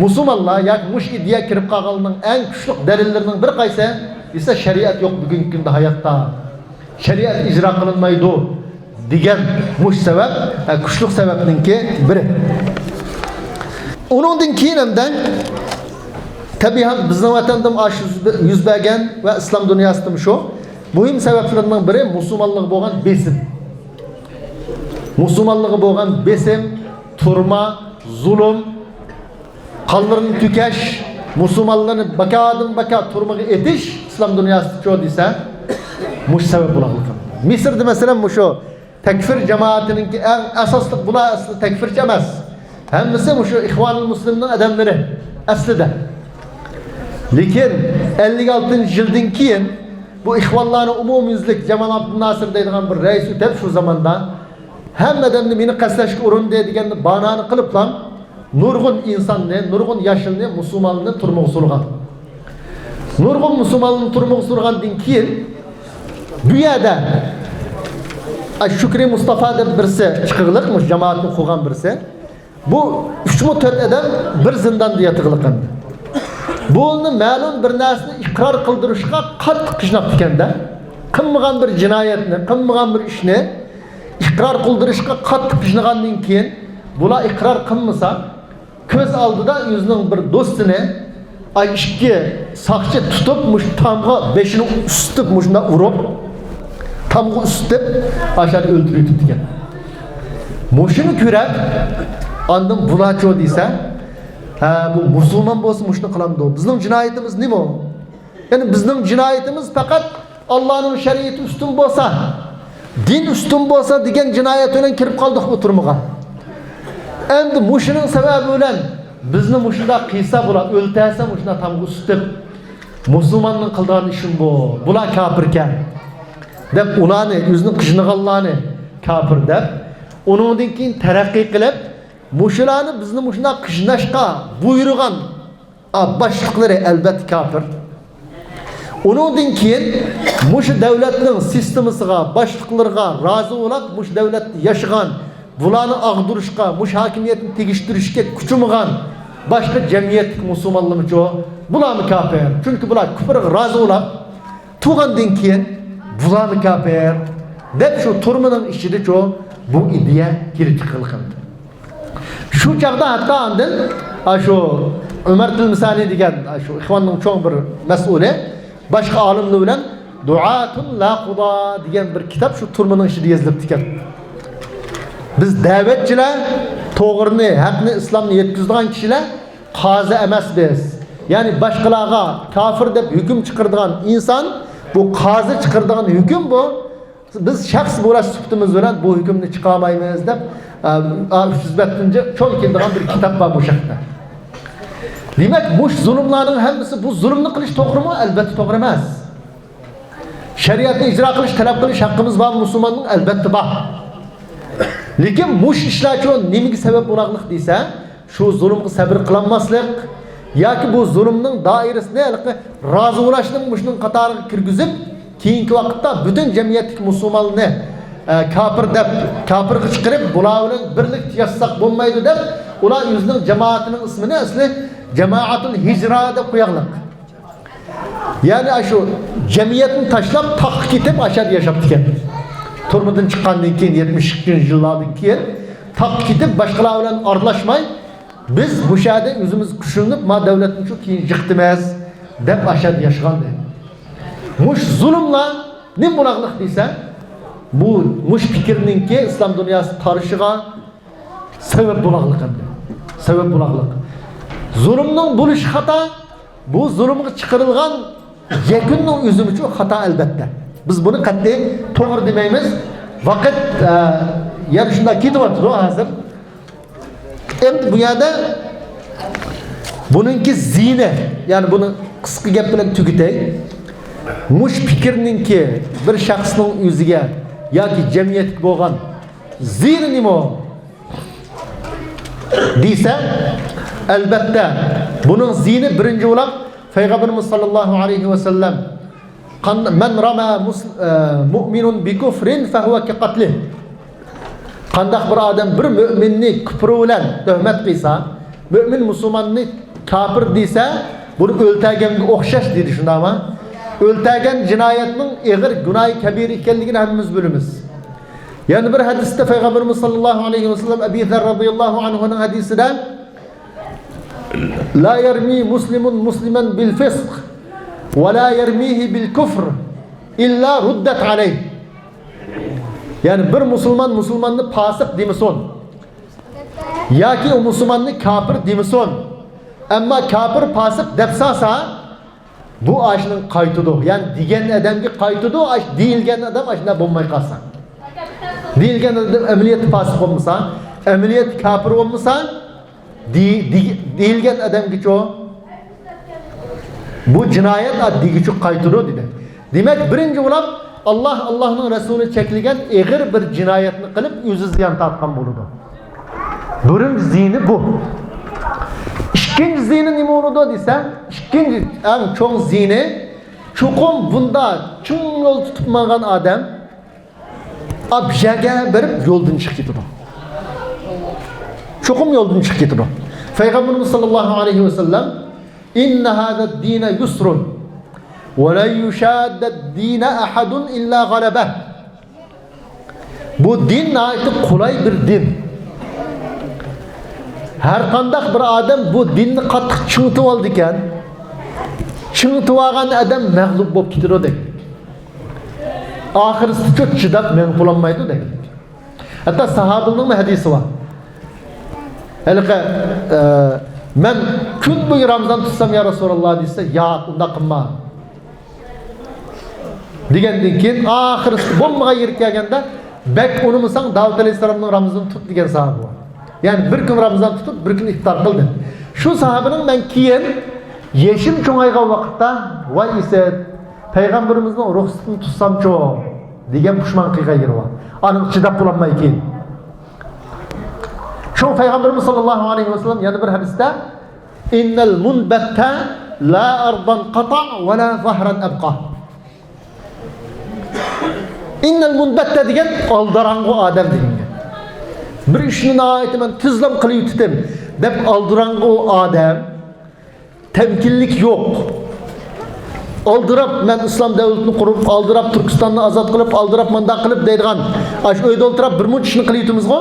مۇسۇلمانلار ياكى مۇشۇ ئىدىيە كىرىپ قالغانلىقنىڭ ئەڭ كۈچلۈك دەلىللىرىنىڭ بىرى قايسى دېسە، شەرىئەت يوق بۈگۈنكى كۈندە ھاياتتا. شەرىئەت ئىجرا قىلىنمايدۇ دېگەن مۇشۇ سەۋەب، ئە، كۈچلۈك سەۋەبنىڭكى بىرى. ئۇنىڭدىن كېيىن ھەمدە تەبىئىي بىزنىڭ ۋەتەندىمۇ ئاشۇ يۈز بە-، يۈز بەرگەن ۋە ئىسلام دۇنياسىدىمۇ شۇ. مۇھىم سەۋەبلىرىنىڭ بىرى مۇسۇلمانلىققا بولغان بېسىم. مۇسۇلمانلىققا بولغان بېسىم، تۈرمە، زۇلۇم، قانلىرىنى تۆكۈش، مۇسۇلمانلارنى بىكاردىن بىكار تۈرمىگە ئېتىش ئىسلام دۇنياسىدىچۇ دېسە، مۇشۇ سەۋەب بولغانلىقى. مىسىردا مەسىلەن مۇشۇ تەكفىر جامائىتىنىڭكى ئەڭ ئاساسلىق، بۇلار ئەسلى تەكفىرچى ئەمەس. ھەممىسى مۇشۇ ئىخۋانۇل مۇسلىمنىڭ ئادەملىرى ئەسلىدە. لېكىن ئەللىك ئالتىنچى يىلدىن كېيىن بۇ ئىخۋانلارنى ئومۇميۈزلۈك جامال ئابدۇناسىر دەيدىغان بىر رەئىس ئۆتەپ شۇ زاماندا ھەممە ئادەمنى مېنى قەستلەشكە ئۇرۇندى دېگەن بانانى قىلىپلا نۇرغۇن ئىنساننى، نۇرغۇن ياشلىنى، مۇسۇلمانلىرىنى تۈرمىگە سولىغان. نۇرغۇن مۇسۇلمانلىرىنى تۈرمىگە سولىغاندىن كېيىن، بۇ يەردە ئاي شۈكرى مۇستافا دەپ بىرسى چىقىغلىق، مۇشۇ جامائەتنى قۇرغان بىرسى. بۇ ئۈچمۇ تۆت ئادەم بىر زىنداندا ياتىغلىق ئەمدى. بۇنى مەلۇم بىر نەرسىنى ئىقرار قىلدۇرۇشقا قاتتىق قىيناپتىكەن-دە. قىلمىغان بىر جىنايەتنى، قىلمىغان بىر ئىشنى ئىقرار قىلدۇرۇشقا قاتتىق قىينىغاندىن كېيىن، بۇلار ئىقرار قىلمىسا، كۆز ئالدىدا ئۆزىنىڭ بىر دوستىنى، ئاي، ئىككى ساقچى تۇتۇپ، مۇشۇ تامغا بېشىنى ئۈستۈپ، مۇشۇنداق ئۇرۇپ، تامغا ئۈستۈپ، ئاشۇ يەردە ئۆلتۈرۈۋېتىپتىكەن. مۇشۇنى كۆرۈپ، ئاندىن بۇلارچۇ دېسە، ھە، بۇ مۇسۇلمان بولسا مۇشۇنى قىلامدۇ؟ بىزنىڭ جىنايىتىمىز نېمە؟ يەنى بىزنىڭ جىنايىتىمىز پەقەت ئاللانىڭ شەرىئىتى ئۈستۈن بولسا، دىن ئۈستۈن بولسا دېگەن جىنايەت بىلەن كىرىپ قالدۇق بۇ تۈرمىگە. ئەمدى مۇشۇنىڭ سەۋەبى بىلەن بىزنى مۇشۇنداق قىلسا، بۇلار ئۆلتۈرسە، مۇشۇنداق تامغا ئۈستۈپ، مۇسۇلماننىڭ قىلىدىغان ئىشىمۇ بۇ، بۇلار كاپىركەن دەپ، ئۇلارنى، ئۆزىنى قىينىغانلارنى كاپىر دەپ، ئۇنىڭدىن كېيىن تەرەققىي قىلىپ، مۇشۇلارنى، بىزنى مۇشۇنداق قىيناشقا بۇيرۇغان، ئا، باشلىقلىرى ئەلۋەتتە كاپىر. ئۇنىڭدىن كېيىن مۇشۇ دۆلەتنىڭ سىستېمىسىغا، باشلىقلىرىغا رازى بولاپ، مۇشۇ دۆلەتتە ياشىغان، بۇلارنى ئاغدۇرۇشقا، مۇشۇ ھاكىمىيەتنى تېگىشتۈرۈشكە كۇچىمىغان باشقا جەمئىيەتتىكى مۇسۇلمانلارمۇچۇ؟ بۇلارمۇ كاپىر. چۈنكى بۇلار كۇپرغا رازى بولاپ تۇرغاندىن كېيىن، بۇلارمۇ كاپىر دەپ شۇ تۈرمىنىڭ ئىچىدىچۇ بۇ ئىدىيە كېلىپ چىققانلىقىدىن. شۇ چاغدا ھەتتا ئاندىن، ئا، شۇ ئۆمەر تىلمىسانى دېگەن، ئا، شۇ ئىخۋاننىڭ چوڭ بىر مەسئۇلى، باشقا ئالىملار بىلەن دۇئاتۇن لا قۇدا دېگەن بىر كىتاب شۇ تۈرمىنىڭ ئىچىدە يېزىلىپتىكەن. بىز دەۋەتچىلەر، توغرىنى، ھەقنى، ئىسلامنى يەتكۈزىدىغان كىشىلەر قازى ئەمەس بىز. يەنى باشقىلارغا كاپىر دەپ ھۆكۈم چىقىرىدىغان ئىنسان، بۇ قازى چىقىرىدىغان ھۆكۈم بۇ. بىز شەخس بولاش سۈپىتىمىز بىلەن بۇ ھۆكۈمنى چىقارمايمىز دەپ، ئە، ئۈچ يۈز بەتتىن چوڭ كېلىدىغان بىر كىتاب بار بۇ ھەقتە. دېمەك، مۇشۇ زۇلۇملارنىڭ ھەممىسى، بۇ زۇلۇمنى قىلىش توغرىمۇ؟ ئەلۋەتتە توغرا ئەمەس. شەرىئەتنى ئىجرا قىلىش، تەلەپ قىلىش ھەققىمىز بارمۇ مۇسۇلماننىڭ؟ ئەلۋەتتە بار. لېكىن مۇشۇ ئىشلارچۇ نېمىگە سەۋەب بولاقلىق دېسە، شۇ زۇلۇمغا سەۋر قىلالماسلىق ياكى بۇ زۇلۇمنىڭ دائىرىسىنى ھېلىقى رازى بولۇشنىڭ مۇشۇنىڭ قاتارىغا كىرگۈزۈپ، كېيىنكى ۋاقىتتا پۈتۈن جەمئىيەتتىكى مۇسۇلماننى، ئە، كاپىر دەپ، كاپىرغا چىقىرىپ، بۇلار بىلەن بىرلىكتە ياشىساق بولمايدۇ دەپ، ئۇلار ئۆزىنىڭ جامائىتىنىڭ ئىسمىنى ئەسلى جامائەتۇل ھىجرا دەپ قوياقلىق. يەنى ئاشۇ جەمئىيەتنى تاشلاپ، تاغقا كېتىپ، ئاشۇ يەردە ياشاپتىكەن. تۈرمىدىن چىققاندىن كېيىن، يەتمىش ئىككىنچى يىللاردىن كېيىن تاغقا كېتىپ، باشقىلار بىلەن ئارىلاشماي، بىز مۇشۇ يەردە ئۆزىمىز كۈچلىنىپ، ما دۆلەتنى شۇ كېيىن يىقىتىمىز دەپ ئاشۇ يەردە ياشىغانىدى. مۇشۇ زۇلۇملار نېمە بولاقلىق دېسە، بۇ، مۇشۇ پىكىرنىڭكى ئىسلام دۇنياسى تارىشىغا سەۋەب بولاقلىق ئەمدى. سەۋەب بولاقلىق. زۇلۇمنىڭ بولۇشى خاتا، بۇ زۇلۇمغا چىقىرىلغان يەكۈننىڭ ئۆزىمۇچۇ خاتا ئەلۋەتتە. بىز بۇنى قەتئىي توغرا دېمەيمىز. ۋاقىت، ئە، يەنە شۇنداق كېتىۋاتىدۇ ھازىر. ئەمدى بۇ يەردە بۇنىڭكى زىيىنى، يەنى بۇنى قىسقا گەپ بىلەن تۈگىتەي. مۇشۇ پىكىرنىڭكى بىر شەخسنىڭ ئۆزىگە ياكى جەمئىيەتكە بولغان زىيىنى نېمە دېسە، ئەلۋەتتە، بۇنىڭ زىيىنى بىرىنچى بولاپ پەيغەمبىرىمىز ساللاللاھۇ ئەلەيھى ۋەسەللەم، قان-، مەن رامە مۇس-، ئە، مۇئمىنۇن بىكۇفرىن فەھۇۋە كەقەتلىھ. قانداق بىر ئادەم بىر مۆمىننى كۇپرى بىلەن تۆھمەت قىلسا، مۆمىن مۇسۇلماننى كاپىر دېسە، بۇنى ئۆلتۈرگەنگە ئوخشاش دېدى، شۇنداقمۇ؟ ئۆلتۈرگەن جىنايەتنىڭ ئېغىر گۇناھى كەبىرە ئىكەنلىكىنى ھەممىمىز بىلىمىز. يەنە بىر ھەدىستە پەيغەمبىرىمىز ساللاللاھۇ ئەلەيھى ۋەسەللەم ئەبى زەر رازىياللاھۇ ئەنھۇنىڭ ھەدىسىدە، لا يرمي مسلم مسلما بالفسق ولا يرميه بالكفر إلا ردت عليه. يەنى بىر مۇسۇلمان مۇسۇلماننى پاسىق دېمىسۇن. ياكى ئۇ مۇسۇلماننى كاپىر دېمىسۇن. ئەمما كاپىر پاسىق دەپ سالسا، بۇ ئاشۇنىڭ قايتىدۇ. يەنى دېگەن ئادەمگە قايتىدۇ، ئاش-، دېيىلگەن ئادەم ئاشۇنداق بولماي قالسا. دېيىلگەن ئادەم ئەمەلىيەتتە پاسىق بولمىسا، ئەمەلىيەتتە كاپىر بولمىسا، دېي-، دېي-، دېيىلگەن ئادەمگىچۇ بۇ جىنايەت ئاددىيگىچۇ قايتىدۇ دېدى. دېمەك، بىرىنچى بولاپ، ئاللا، ئاللانىڭ رەسۇلى چەكلىگەن ئېغىر بىر جىنايەتنى قىلىپ، ئۆزى زىيان تارتقان بولىدۇ. بىرىنچى زىيىنى بۇ. ئىككىنچى زىيىنى نېمە بولىدۇ دېسە، ئىككىنچى ئەڭ چوڭ زىيىنى، چوقۇم بۇندا چىڭ يول تۇتۇپ ماڭغان ئادەم ئاپ يەرگە بېرىپ يولدىن چىقىپ كېتىدۇ. چوقۇم يولدىن چىقىپ كېتىدۇ. پەيغەمبىرىمىز ساللاللاھۇ ئەلەيھى ۋەسەللەم، إن هذا الدين يسر ولن يشاد الدين أحد إلا غلبه. بۇ دىن ناھايىتى قولاي بىر دىن. ھەر قانداق بىر ئادەم بۇ دىننى قاتتىق چىڭىتىۋالىدىكەن، چىڭىتىۋالغان ئادەم مەغلۇپ بولۇپ كېتىدۇ دەيدۇ. ئاخىرسىچۇ چىداپ مېڭىپ بولالمايدۇ دەيدۇ. ھەتتا ساھابىنىڭمۇ ھەدىسى بار. ھېلىقى، ئە، مەن كۈن بويى رامىزان تۇتسام يا رەسۇلاللا دېسە، ياق، ئۇنداق قىلما. دېگەندىن كېيىن ئاخىرسى بولمىغان يېرىگە كەلگەندە، بەك ئۇنىمىساڭ داۋۇت ئەلەيھىسسالامنىڭ رامىزىنى تۇت دېگەن ساھابە بار. يەنى بىر كۈن رامىزان تۇتۇپ، بىر كۈن ئىپتار قىل دېدى. شۇ ساھابىنىڭ مەن كېيىن يېشىم چوڭايغان ۋاقىتتا، ۋاي ئىسىت، پەيغەمبىرىمىزنىڭ رۇخسىتىنى تۇتسامچۇ دېگەن پۇشمان قىلغان يېرى بار. ئانىڭغا چىداپ بولالماي كېيىن. شۇڭا پەيغەمبىرىمىز ساللاللاھۇ ئەلەيھى ۋەسەللەم يەنە بىر ھەدىستە، ئىننەل مۇنبەتتە لا ئەرضان قاتاع ۋە لا زاھران ئەبقا. ئىننەل مۇنبەتتە دېگەن ئالدىراڭغۇ ئادەم دېگەن گەپ. بىر ئىشنى ناھايىتى مەن تېزلا قىلىۋېتىتىم دەپ ئالدىراڭغۇ ئادەم، تەمكىنلىك يوق. ئالدىراپ مەن ئىسلام دۆلىتىنى قۇرۇپ، ئالدىراپ تۈركىستاننى ئازاد قىلىپ، ئالدىراپ مۇنداق قىلىپ دەيدىغان، ئاشۇ ئۆيدە ئولتۇراپ بىر مۇنچە ئىشنى قىلىۋېتىمىزغۇ؟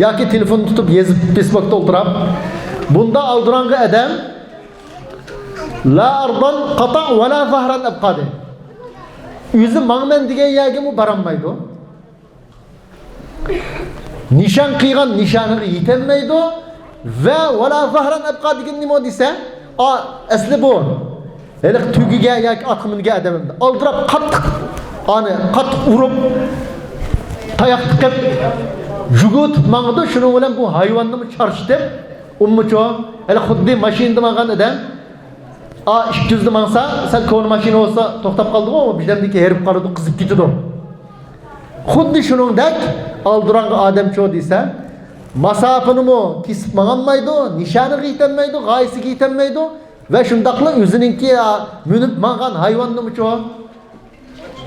ياكى تېلېفون تۇتۇپ يېزىپ فېيسبۇكتا ئولتۇراپ. بۇندا ئالدىراڭغۇ ئادەم لا ئەرضان قاتاع ۋە لا زاھران ئەبقا دەيدۇ. ئۆزى ماڭىمەن دېگەن يەرگىمۇ بارالمايدۇ. نىشان قىلغان نىشانىغا يېتەلمەيدۇ ۋە ۋە لا زاھران ئەبقا دېگەن نېمە دېسە، ئا، ئەسلى بۇ ھېلىقى تۆگىگە ياكى ئاتقا مىنگەن ئادەم ئەمدى ئالدىراپ قاتتىق، ئانى قاتتىق ئۇرۇپ، تاياق تىقىپ، جۈگۈتۈپ ماڭىدۇ. شۇنىڭ بىلەن بۇ ھايۋاننىمۇ چارچىتىپ، ئۇممۇچۇ، ھېلى خۇددى ماشىنىدا ماڭغان ئادەم، ئا، ئىككى يۈزدە ماڭسا، سەل كونا ماشىنا بولسا توختاپ قالىدىغۇ، بىردەمدىن كېيىن ھېرىپ قالىدۇ، قىزىپ كېتىدۇ. خۇددى شۇنىڭدەك ئالدىراڭغۇ ئادەمچۇ دېسە، ماساپىنىمۇ كېسىپ ماڭالمايدۇ، نىشانىغا يېتەلمەيدۇ، غايىسىگە يېتەلمەيدۇ ۋە شۇنداقلا ئۆزىنىڭكى، ئا، مىنىپ ماڭغان ھايۋاننىمۇچۇ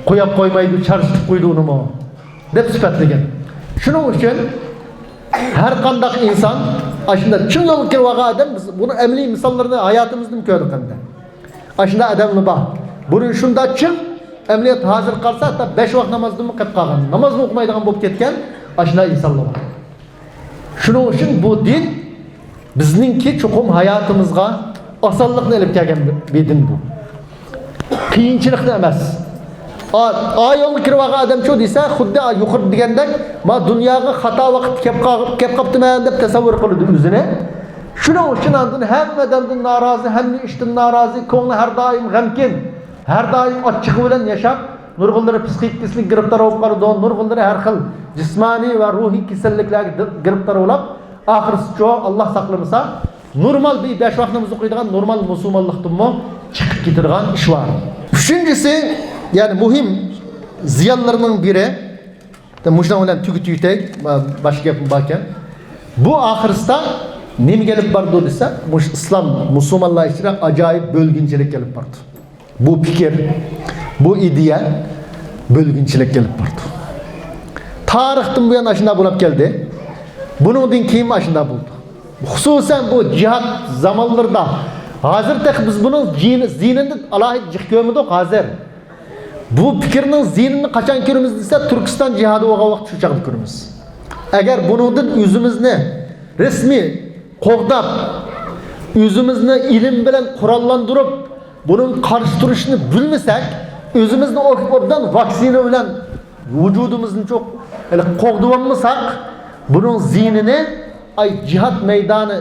قوياپ قويمايدۇ، چارچىتىپ قويىدۇ ئۇنىمۇ دەپ سۈپەتلىگەن. شۇنىڭ ئۈچۈن ھەر قانداق ئىنسان ئاشۇنداق چىڭ يولغا كىرىۋالغان ئادەم، بىز بۇنىڭ ئەمەلىي مىساللىرىنى ھاياتىمىزدىمۇ كۆردۇق ئەمدى. ئاشۇنداق ئادەملەر بار. بۇرۇن شۇنداق چىڭ، ئەمەلىيەتتە ھازىر قارىسا، ھەتتا بەش ۋاق نامازدىنمۇ قېلىپ قالغان، نامازنى ئوقۇمايدىغان بولۇپ كەتكەن ئاشۇنداق ئىنسانلار بار. شۇنىڭ ئۈچۈن بۇ دىن بىزنىڭكى چوقۇم ھاياتىمىزغا ئاسانلىقنى ئېلىپ كەلگەن بىر دىن بۇ. قىيىنچىلىقنى ئەمەس. ئا، ئا يولغا كىرىۋالغان ئادەمچۇ دېسە، خۇددى يۇقىرىدا دېگەندەك، ما دۇنياغا خاتا ۋاقىتتا كەپ قال-، كەپ قاپتىمەن دەپ تەسەۋۋۇر قىلىدۇ ئۆزىنى. شۇنىڭ ئۈچۈن ئاندىن ھەممە ئادەمدىن نارازى، ھەممە ئىشتىن نارازى، كۆڭلى ھەر دائىم غەمكىن، ھەر دائىم ئاچچىقى بىلەن ياشاپ، نۇرغۇنلىرى پسىخىك كېسەللىككە گىرىپتار بولۇپ قالىدۇ، نۇرغۇنلىرى ھەر خىل جىسمانىي ۋە روھىي كېسەللىكلەرگە دىر-، گىرىپتار بولۇپ، ئاخىرسىچۇ، ئاللا ساقلىمىسا، نورمال بىر بەش ۋاق ناماز ئوقۇيدىغان نورمال مۇسۇلمانلىقتىنمۇ چىقىپ كېتىدىغان ئىش بار. ئۈچىنچىسى، يەنى مۇھىم زىيانلىرىنىڭ بىرى، مۇشۇنىڭ بىلەن تۈگىتىۋېتەي، باشقا گەپمۇ باركەن. بۇ ئاخىرسىدا نېمە كېلىپ بارىدۇ دېسە، مۇشۇ ئىسلام، مۇسۇلمانلار ئىچىدە ئاجايىپ بۆلگۈنچىلىك كېلىپ بارىدۇ. بۇ پىكىر، بۇ ئىدىيە بۆلگۈنچىلىك كېلىپ بارىدۇ. تارىختىن بۇيان ئاشۇنداق بولۇپ كەلدى. بۇنىڭدىن كېيىنمۇ ئاشۇنداق بولىدۇ. خۇسۇسەن بۇ جىھاد زامانلىرىدا، ھازىر تېخى بىز بۇنىڭ زىيىنى-، زىيىنىنى ئالاھىدە جىق كۆرمىدۇق ھازىر. بۇ پىكىرنىڭ زىيىنىنى قاچان كۆرىمىز دېسە، تۈركىستان جىھادى بولغان ۋاقىت شۇ چاغدا كۆرىمىز. ئەگەر بۇنىڭدىن ئۆزىمىزنى رەسمىي قوغداپ، ئۆزىمىزنى ئىلىم بىلەن قوراللاندۇرۇپ، بۇنىڭغا قارشى تۇرۇشنى بىلمىسەك، ئۆزىمىزنى ئوب-، ئوبدان ۋاكسىنا بىلەن ۋۇجۇدىمىزنى چوق-، ھېلى قوغدىۋالمىساق، بۇنىڭ زىيىنىنى ئاي جىھاد مەيدانى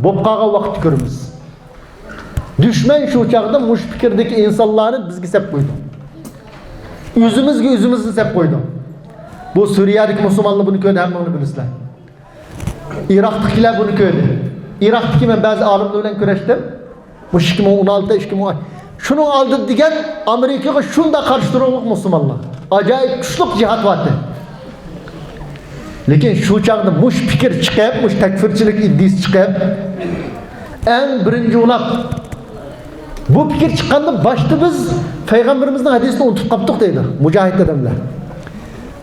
بولۇپ قالغان ۋاقىتتا كۆرىمىز. دۈشمەن شۇ چاغدا مۇشۇ پىكىردىكى ئىنسانلارنى بىزگە سەپ قويىدۇ. ئۆزىمىزگە ئۆزىمىزنى سەپ قويىدۇ. بۇ سۈرىيەدىكى مۇسۇلمانلار بۇنى كۆردى، ھەممىڭلار بىلىسىلەر. ئىراقتىكىلەر بۇنى كۆردى. ئىراقتىكى مەن بەزى ئالىملار بىلەن كۆرۈشتۈم. مۇشۇ ئىككى مىڭ ئون ئالتە، ئىككى مىڭ، شۇنىڭ ئالدىدا دېگەن ئامېرىكىغا شۇنداق قارشى تۇرۇقلۇق مۇسۇلمانلار. ئاجايىپ كۈچلۈك جىھاد بارتى. لېكىن شۇ چاغدا مۇشۇ پىكىر چىقىپ، مۇشۇ تەكفىرچىلىك ئىدىيىسى چىقىپ، ئەڭ بىرىنچى بولاپ بۇ پىكىر چىققاندا باشتا بىز پەيغەمبىرىمىزنىڭ ھەدىسىنى ئۇنتۇپ قاپتۇق دەيدۇ مۇجاھىد ئادەملەر.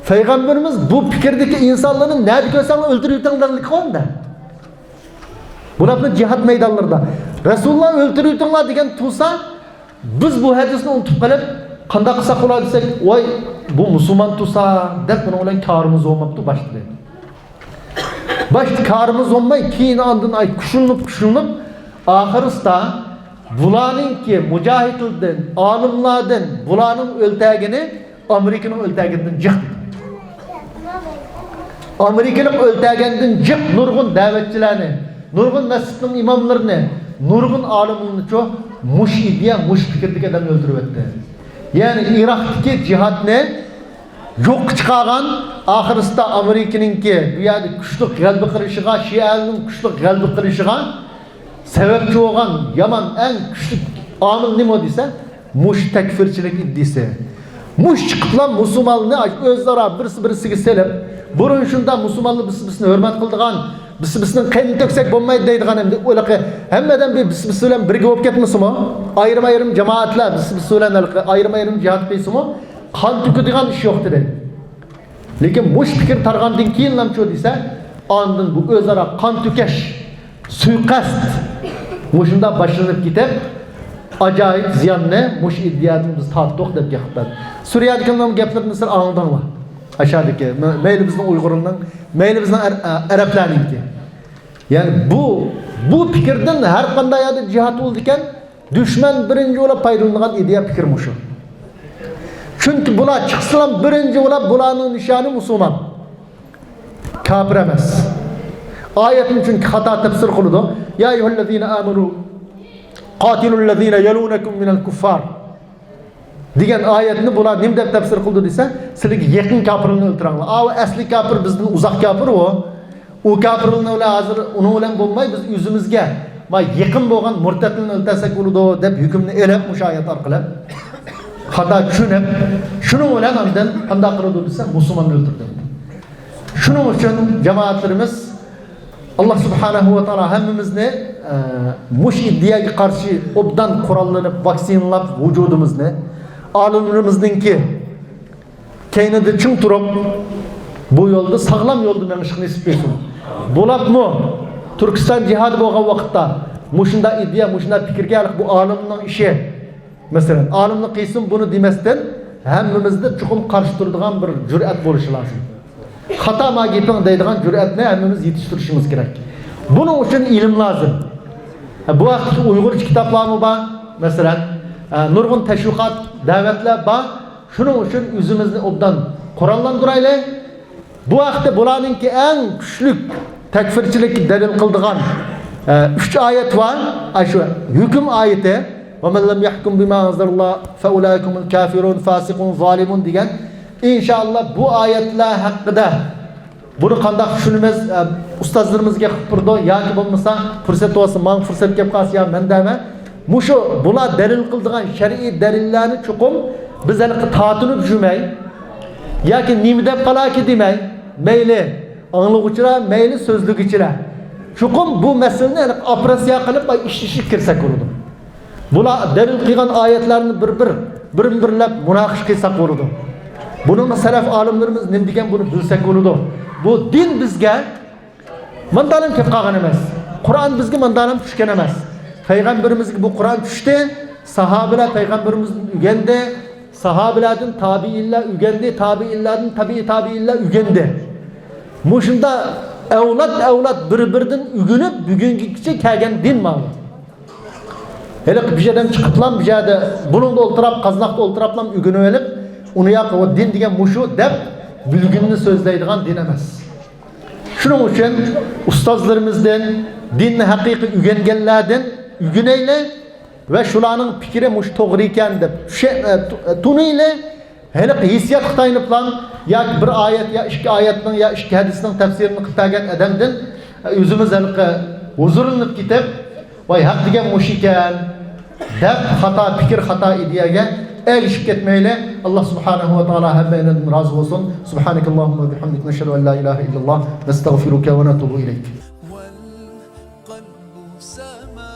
پەيغەمبىرىمىز بۇ پىكىردىكى ئىنسانلارنى نەدە كۆرسەڭلار ئۆلتۈرۈۋېتىڭلار دېگەن. بۇلارنى جىھاد مەيدانلىرىدا رەسۇلۇللا ئۆلتۈرۈۋېتىڭلار دېگەن تۇرسا، بىز بۇ ھەدىسنى ئۇنتۇپ قېلىپ، قانداق قىلساق بولار دېسەك، ۋاي، بۇ مۇسۇلمان تۇرسا دەپ بۇنىڭ بىلەن كارىمىز بولماپتۇ باشتا دەيدۇ. باشتا كارىمىز بولماي، كېيىن ئاندىن ئاي كۈچلىنىپ، كۈچلىنىپ، ئاخىرسىدا بۇلارنىڭكى مۇجاھىدلاردىن، ئالىملاردىن بۇلارنىڭ ئۆلتەرگىنى ئامېرىكىنىڭ ئۆلتەرگىنىدىن جىق دېدى. ئامېرىكىلىق ئۆلتەرگەندىن جىق نۇرغۇن دەۋەتچىلەرنى، نۇرغۇن مەسچىتنىڭ ئىماملىرىنى، نۇرغۇن ئالىملارنىچۇ مۇش ئىدىيە، مۇش پىكىردىكى ئادەمنى ئۆلتۈرۈۋەتتى. يەنى ئىراقتىكى جىھادنى يوققا چىقارغان، ئاخىرسىدا ئامېرىكىنىڭكى بۇ يەردە كۈچلۈك غەلىبە قىلىشىغا، شىئەلەرنىڭ كۈچلۈك غەلىبە قىلىشىغا سەۋەبچى بولغان يامان ئەڭ كۈچلۈك ئامىل نېمە دېسە، مۇشۇ تەكفىرچىلىك ئىدىيىسى. مۇشۇ چىقىپلا مۇسۇلمانلارنى ئۆزئارا بىرسى بىرسىگە سېلىپ، بۇرۇن شۇنداق مۇسۇلمانلار بىرسى بىرسىنى ھۆرمەت قىلىدىغان، بىرسى بىرسىنىڭ قېنىنى تۆكسەك بولمايدۇ دەيدىغان، ئەمدى ھېلىقى ھەممە ئادەم بىر بىرسى بىرسى بىلەن بىرگە بولۇپ كەتمىسىمۇ، ئايرىم-ئايرىم جامائەتلەر بىرسى بىرسى بىلەن ھېلىقى ئايرىم-ئايرىم جىھاد قىلسىمۇ، قان تۆكىدىغان ئىش يوق دېدى. لېكىن مۇشۇ پىكىر تارقاندىن كېيىنلامچۇ دېسە، ئاندىن بۇ ئۆزئارا قان تۆكۈش، سۇيىقەست مۇشۇنداق باشلىنىپ كېتىپ، ئاجايىپ زىياننى مۇشۇ ئىدىيەدىن بىز تارتتۇق دەپ گەپ قىلىپ بەردى. سۈرىيەدىكى گەپلىرىنى سىلەر ئاڭلىدىڭلار. ئاشادىكى، مەيلى بىزنىڭ ئۇيغۇرلارنىڭ، مەيلى بىزنىڭ ئەر-، ئەرەبلەرنىڭكى. يەنى بۇ، بۇ پىكىردىن ھەر قانداق يەردە جىھاد بولىدىكەن، دۈشمەن بىرىنچى بولۇپ پايدىلىنىدىغان ئىدىيە پىكىر مۇشۇ. چۈنكى بۇلار چىقسىلا بىرىنچى بولۇپ بۇلارنىڭ نىشانى مۇسۇلمان. كاپىر ئەمەس. ئايەتنى چۈنكى خاتا تەپسىر قىلىدۇ. يا أيها الذين آمنوا قاتلوا الذين يلونكم من الكفار دېگەن ئايەتنى بۇلار نېمە دەپ تەپسىر قىلىدۇ دېسە، سىلەرگە يېقىن كاپىرلارنى ئۆلتۈرۈڭلار. ئاۋۇ ئەسلى كاپىر بىزدىن ئۇزاق كاپىر ئۇ. ئۇ كاپىرلارنى بىلەن ھازىر ئۇنىڭ بىلەن بولماي، بىز ئۆزىمىزگە ما يېقىن بولغان مۇرتەتلىرىنى ئۆلتۈرسەك بولىدۇ دەپ ھۆكۈمنى ئېلىپ، مۇشۇ ئايەت ئارقىلىق خاتا چۈشىنىپ، شۇنىڭ بىلەن ئاندىن قانداق قىلىدۇ دېسە، مۇسۇلماننى ئۆلتۈردى. شۇنىڭ ئۈچۈن جامائەتلىرىمىز، ئاللا سۇبھانەھۇ ۋە تائالا ھەممىمىزنى، ئە، مۇشۇ ئىدىيەگە قارشى ئوبدان قوراللىنىپ، ۋاكسىنىلاپ، ۋۇجۇدىمىزنى، ئالىملىرىمىزنىڭكى كەينىدە چىڭ تۇرۇپ، بۇ يولدا، ساغلام يولدا مېڭىشقا نېسىپ قىلسۇن. بولۇپمۇ تۈركىستان جىھادى بولغان ۋاقىتتا مۇشۇنداق ئىدىيە، مۇشۇنداق پىكىرگە ھېلىقى بۇ ئالىمنىڭ ئىشى، مەسىلەن، ئالىملار قىلسۇن بۇنى دېمەستىن، ھەممىمىزدە چوقۇم قارشى تۇرىدىغان بىر جۈرئەت بولۇشى لازىم. خاتا ما گېپىڭ دەيدىغان جۈرئەتنى ھەممىمىز يېتىشتۈرۈشىمىز كېرەك. بۇنىڭ ئۈچۈن ئىلىم لازىم. بۇ ھەقتە ئۇيغۇرچە كىتابلارمۇ بار، مەسىلەن، نۇرغۇن تەشۋىقات، دەۋەتلەر بار. شۇنىڭ ئۈچۈن ئۆزىمىزنى ئوبدان قوراللاندۇرايلى. بۇ ھەقتە بۇلارنىڭكى ئەڭ كۈچلۈك تەكفىرچىلىككە دەلىل قىلىدىغان، ئە، ئۈچ ئايەت بار. ئاشۇ ھۆكۈم ئايىتى، «ومن لم يحكم بما أنزل الله فأولئك هم الكافرون فاسقون ظالمون» دېگەن. ئىنشائاللا بۇ ئايەتلەر ھەققىدە بۇنى قانداق چۈشىنىمىز؟ ئە، ئۇستازلىرىمىز گەپ قىلىپ تۇرىدۇ ياكى بولمىسا پۇرسەت بولسا، ماڭا پۇرسەت كەپ قالسا يا مەن دەمە. مۇشۇ بۇلار دەلىل قىلىدىغان شەرئىي دەلىللەرنى چوقۇم بىز ھېلىقى تارتىنىپ يۈرمەي ياكى نېمە دەپ قالاكى دېمەي، مەيلى ئاڭلىغۇچىلار، مەيلى سۆزلىگۈچىلەر، چوقۇم بۇ مەسىلىنى ھېلىقى ئوپېراتسىيە قىلىپ، ئىشلىشىپ كىرسەك بولىدۇ. بۇلار دەلىل قىلغان ئايەتلەرنى بىر-بىر، بىرمۇ بىرلەپ مۇناقىشە قىلساق بولىدۇ. بۇنىڭغا سەلەف ئالىملىرىمىز نېمە دېگەن، بۇنى بىلسەك بولىدۇ. بۇ دىن بىزگە ماندالام كېلىپ قالغان ئەمەس. قۇرئان بىزگە ماندالام چۈشكەن ئەمەس. پەيغەمبىرىمىزگە بۇ قۇرئان چۈشتى. ساھابىلەر پەيغەمبىرىمىزدىن ئۆگەندى. ساھابىلەردىن تابىئىنلار ئۆگەندى، تابىئىنلاردىن تەبىئىي تابىئىنلار ئۆگەندى. مۇشۇنداق ئەۋلاد ئەۋلاد بىر-بىرىدىن ئۆگىنىپ، بۈگۈنگىچە كەلگەن دىن ماۋۇ. ھېلىقى بىر يەردىن چىقىپلام، بىر يەردە بۇلۇڭدا ئولتۇراپ، قازناقتا ئولتۇراپلام ئۆگىنىۋېلىپ، ئۇنى ياق، ئۇ دىن دېگەن مۇشۇ دەپ بىلگىنىنى سۆزلەيدىغان دىن ئەمەس. شۇنىڭ ئۈچۈن ئۇستازلىرىمىزدىن، دىننى ھەقىقىي ئۆگەنگەنلەردىن ئۆگىنەيلى ۋە شۇلارنىڭ پىكرى مۇشۇ توغرا ئىكەن دەپ چۈشە-، ئە، تۇ-، ئە، تونۇيلى. ھېلىقى ھېسسىياتقا تايىنىپلا ياكى بىر ئايەت يا ئىككى ئايەتنىڭ يا ئىككى ھەدىسنىڭ تەپسىرىنى قىلىپ بەرگەن ئادەمدىن، ئە، ئۆزىمىز ھېلىقى ھۇزۇرلىنىپ كېتىپ، ۋاي، ھەق دېگەن مۇشۇ ئىكەن دەپ، خاتا پىكىر، خاتا ئىدىيەگە ئەگىشىپ كەتمەيلى. ئاللا سۇبھانەھۇ ۋە تائالا ھەممەيلەندىن رازى بولسۇن. سۇبھانەكاللاھۇممە ۋە بىھەمدىك، نەشھەدۇ ئەن لا ئىلاھە ئىللاللاھ، نەستەغفىرۇكە ۋە نەتۇبۇ ئىلەيك. والقلب سما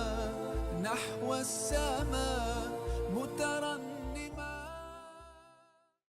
نحو السماء مترددا